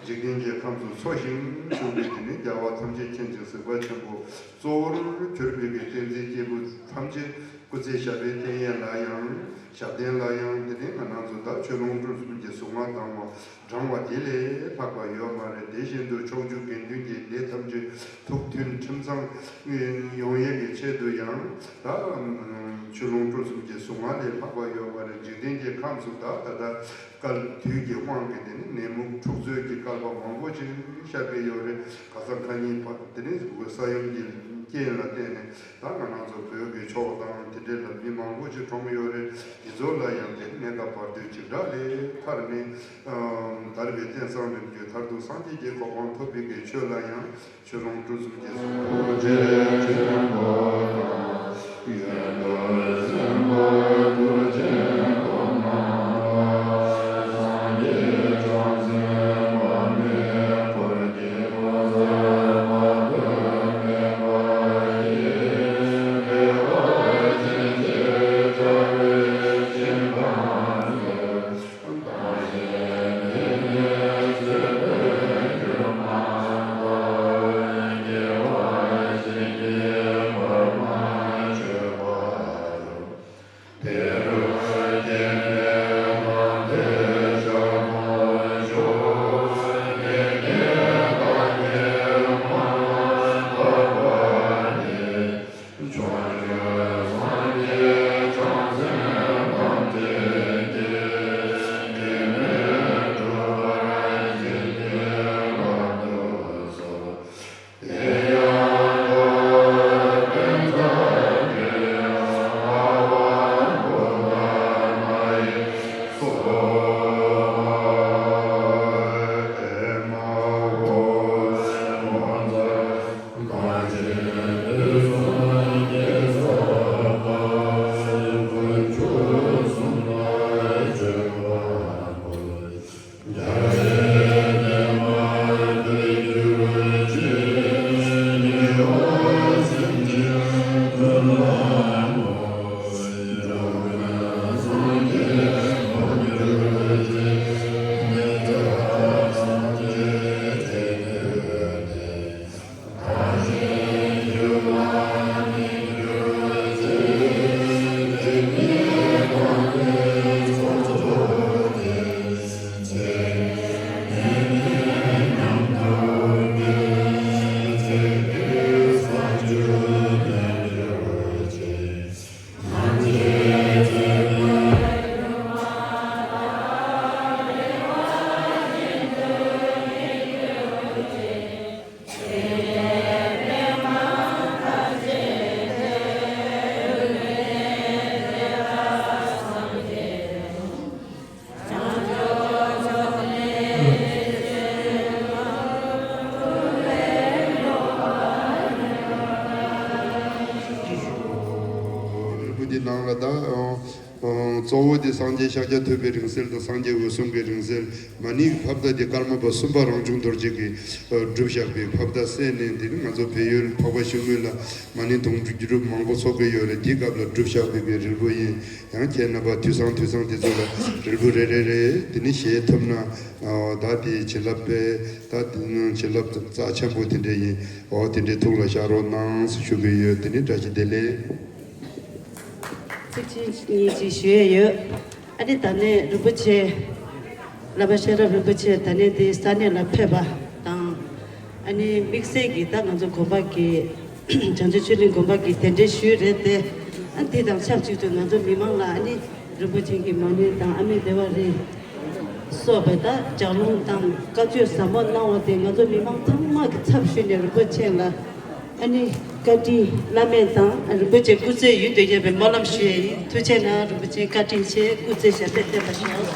འཇིག་རྟེན་གྱི་ཁམས་སུ་འཚོ་ཞིང་བཞུགས་པའི་དེ་ནས་རྒྱལ་བ་ཐམས་ཅད་མཁྱེན་ཅིང་གཟིགས་པ་ཆེན་པོ་གཙོ་བོར་གྱུར་པའི་གི་བསྟན་འཛིན་སྐྱེས་བུ་ཐམས་ཅད་སྐུ་ཚེ་ཞབས་པད་བརྟན་ཡས་ལ་ཡང་ཞབས་བརྟན་ལ་ཡང་དེ་ནས་ང་རང་ཚོ་ད་ཆོས་ལོངས་སྤྲུལ་གསུམ་གྱི་གཟུངས་སྔགས་བཏང་བ་བགྲང་བ་དེ་ལས་ལྷག་པ་ཡོད་མ་རེད། དེ་བཞིན་དུ་ཕྱོགས་བཅུ་དགེ་འདུན་གྱི་སྡེ་ཐམས་ཅད་ཐུགས་མཐུན་ཁྲིམས་གཙང་ཡོང་ཡས་ཀྱི་ཆེད་དུ་ཡང་ད་ཆོས་ལོངས་སྤྲུལ་གསུམ་གྱི་གཟུངས་སྔགས་ལས་ལྷག་པ་ཡོད་མ་རེད། འཇིག་རྟེན་གྱི་ཁམས་སུ་ད་ད་ལྟ་སྐབས་དུས་ཀྱི་དབང་གིས་དེ་ནི་ནད་མུག་འཁྲུག་རྩོད་ཀྱི་བསྐལ་པ་མང་པོ་ཅིག་ཤར་གྱི་ཡོད་རེད། ཁ་སང་ཁ་ཉིན་བར་དེ་ནི་ས་ཡོམ་གྱི་རྐྱེན་ལ་བརྟེན་ནས། ད་ང་རང་ཚོ་བོད་ཀྱི་ཕྱོགས་དང་དེ་འདྲ་ལ་མི་མང་པོ་ཞིག་གྲོངས་ཡོད་རེད། དེ་ཚོ་ལ་ཡང་དེ་གནས་སྐབས་བར་དོའི་འཇིགས་སྐྲག་ལས་ཐར་ནས། ཨམ། དར་བའི་རྟེན་བཟང་རིམ་བརྒྱུད་མཐར་ཐུག་སངས་རྒྱས་ཀྱི་གོ་འཕང་ཐོབ་པའི་གི་ཆོས་ལ་ཡང་ཆོས་ལོངས་སྤྲུལ་གསུམ་གྱི་གཟུངས། རིལ་བུ་འདི་ནང་ལ་ད། གཙོ་བོ་དེ་སངས་རྒྱས་ཤཱཀྱ་ཐུབ་པའི་རིང་བསྲེལ་དང་སངས་རྒྱས་འོད་སྲུང་གི་རིང་བསྲེལ། མ་ཎི་གི་ཕབ་བརྡ་དེ་ཀརྨ་པ་གསུམ་པ་རང་བྱུང་རྡོ་རྗེ་གིས་བསྒྲུབས་བཞག་པའི་ཕབ་བརྡ་གསན་ནས། དེ་ནི་ང་ཚོ་བལ་ཡུལ་འཕགས་པ་ཤིང་མོ་ལ་མ་ཎི་དུང་སྒྲ་མང་པོ་ཚོགས་ཀྱི་ཡོད་རེད། དེའི་སྐབས་ལ་བསྒྲུབས་བཞག་པའི་གི་རིལ་བུ་ཡིན། ཡང་ཁྱེད་རྣམ་པ་དུས་སང་དུས་སང་དེ་ཚོ་ལ་རིལ་བུ་རེ་རེ་རེ་དེ་ནི་བཞེས་ཐུབ་ན། ད་དེའི་བྱིན་རླབས་དཔེ་ད་དེ་ནི་བྱིན་རླབས་རྩ་ཆེན་པོ་དེ་འདྲ་ཡིན། འོ་དེ་འདྲའི་ཐུགས་ལ་བཞག་རོགས་གནང་ཞུ་གི་ཡོད། དེ་ནི་བཀྲ་ཤིས་བདེ་ལེགས། ཚིག་གཅིག་གཉིས་ཅིག་ཞུ་ཡས་ཡོད། ཨ་ནི་ད་ནས་རིན་པོ་ཆེ། བླ་མ་ཤེས་རབ་རིན་པོ་ཆེ་ད་ནས་འདི་ས་གནས་ལ་ཕེབས་པ་དང་། ཨ་ནི་དམིགས་བསལ་གྱི་ད་ང་ཚོ་དགོན་པ་གི་བྱང་ཆུབ་ཆོས་གླིང་དགོན་པ་གི་གདན་འདྲེན་ཞུས་རེད་དེ། ཨ་འདི་དང་ཆབས་ཅིག་ཏུ་ང་ཚོ་མི་མང་ལ་ཨ་ནི་རིན་པོ་ཆེ་གི་མ་ཎི་དང་ཨ་མེ་བདེ་བ་རི་སོགས་པའི་ད་ལྗགས་ལུང་དང་བཀའ་ཆོས་ཟབ་མོ་གནང་བ་དེ་ང་ཚོ་མི་མང་ཚང་མ་གི་ཚབ་ཞུས་ནས་རིན་པོ་ཆེ་ལ། ཨ་ནི་བཀའ་དྲིན་བླ་མེད་དང་རིན་པོ་ཆེ་སྐུ་ཚེ་ཡུན་དུ་ཡོད་པའི་སྨོན་ལམ་ཞུ་ཡས་ཡིན། ཐུགས་རྗེ་གནང་། རིན་པོ་ཆེ་བཀའ་དྲིན་ཆེ། སྐུ་ཚེ་ཞབས་པད་བརྟན་པར་ཤོག།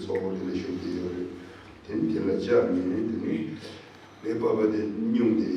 གཙོ་བོ་དེ་ལ་ཞུགས་ཀྱི་ཡོད་རེད། དེ་ནི་དེ་ལ་བཅར་ནས་དེ་ནི་ངའི་པ་ཕ་དེ་སྨྱུང་དེ་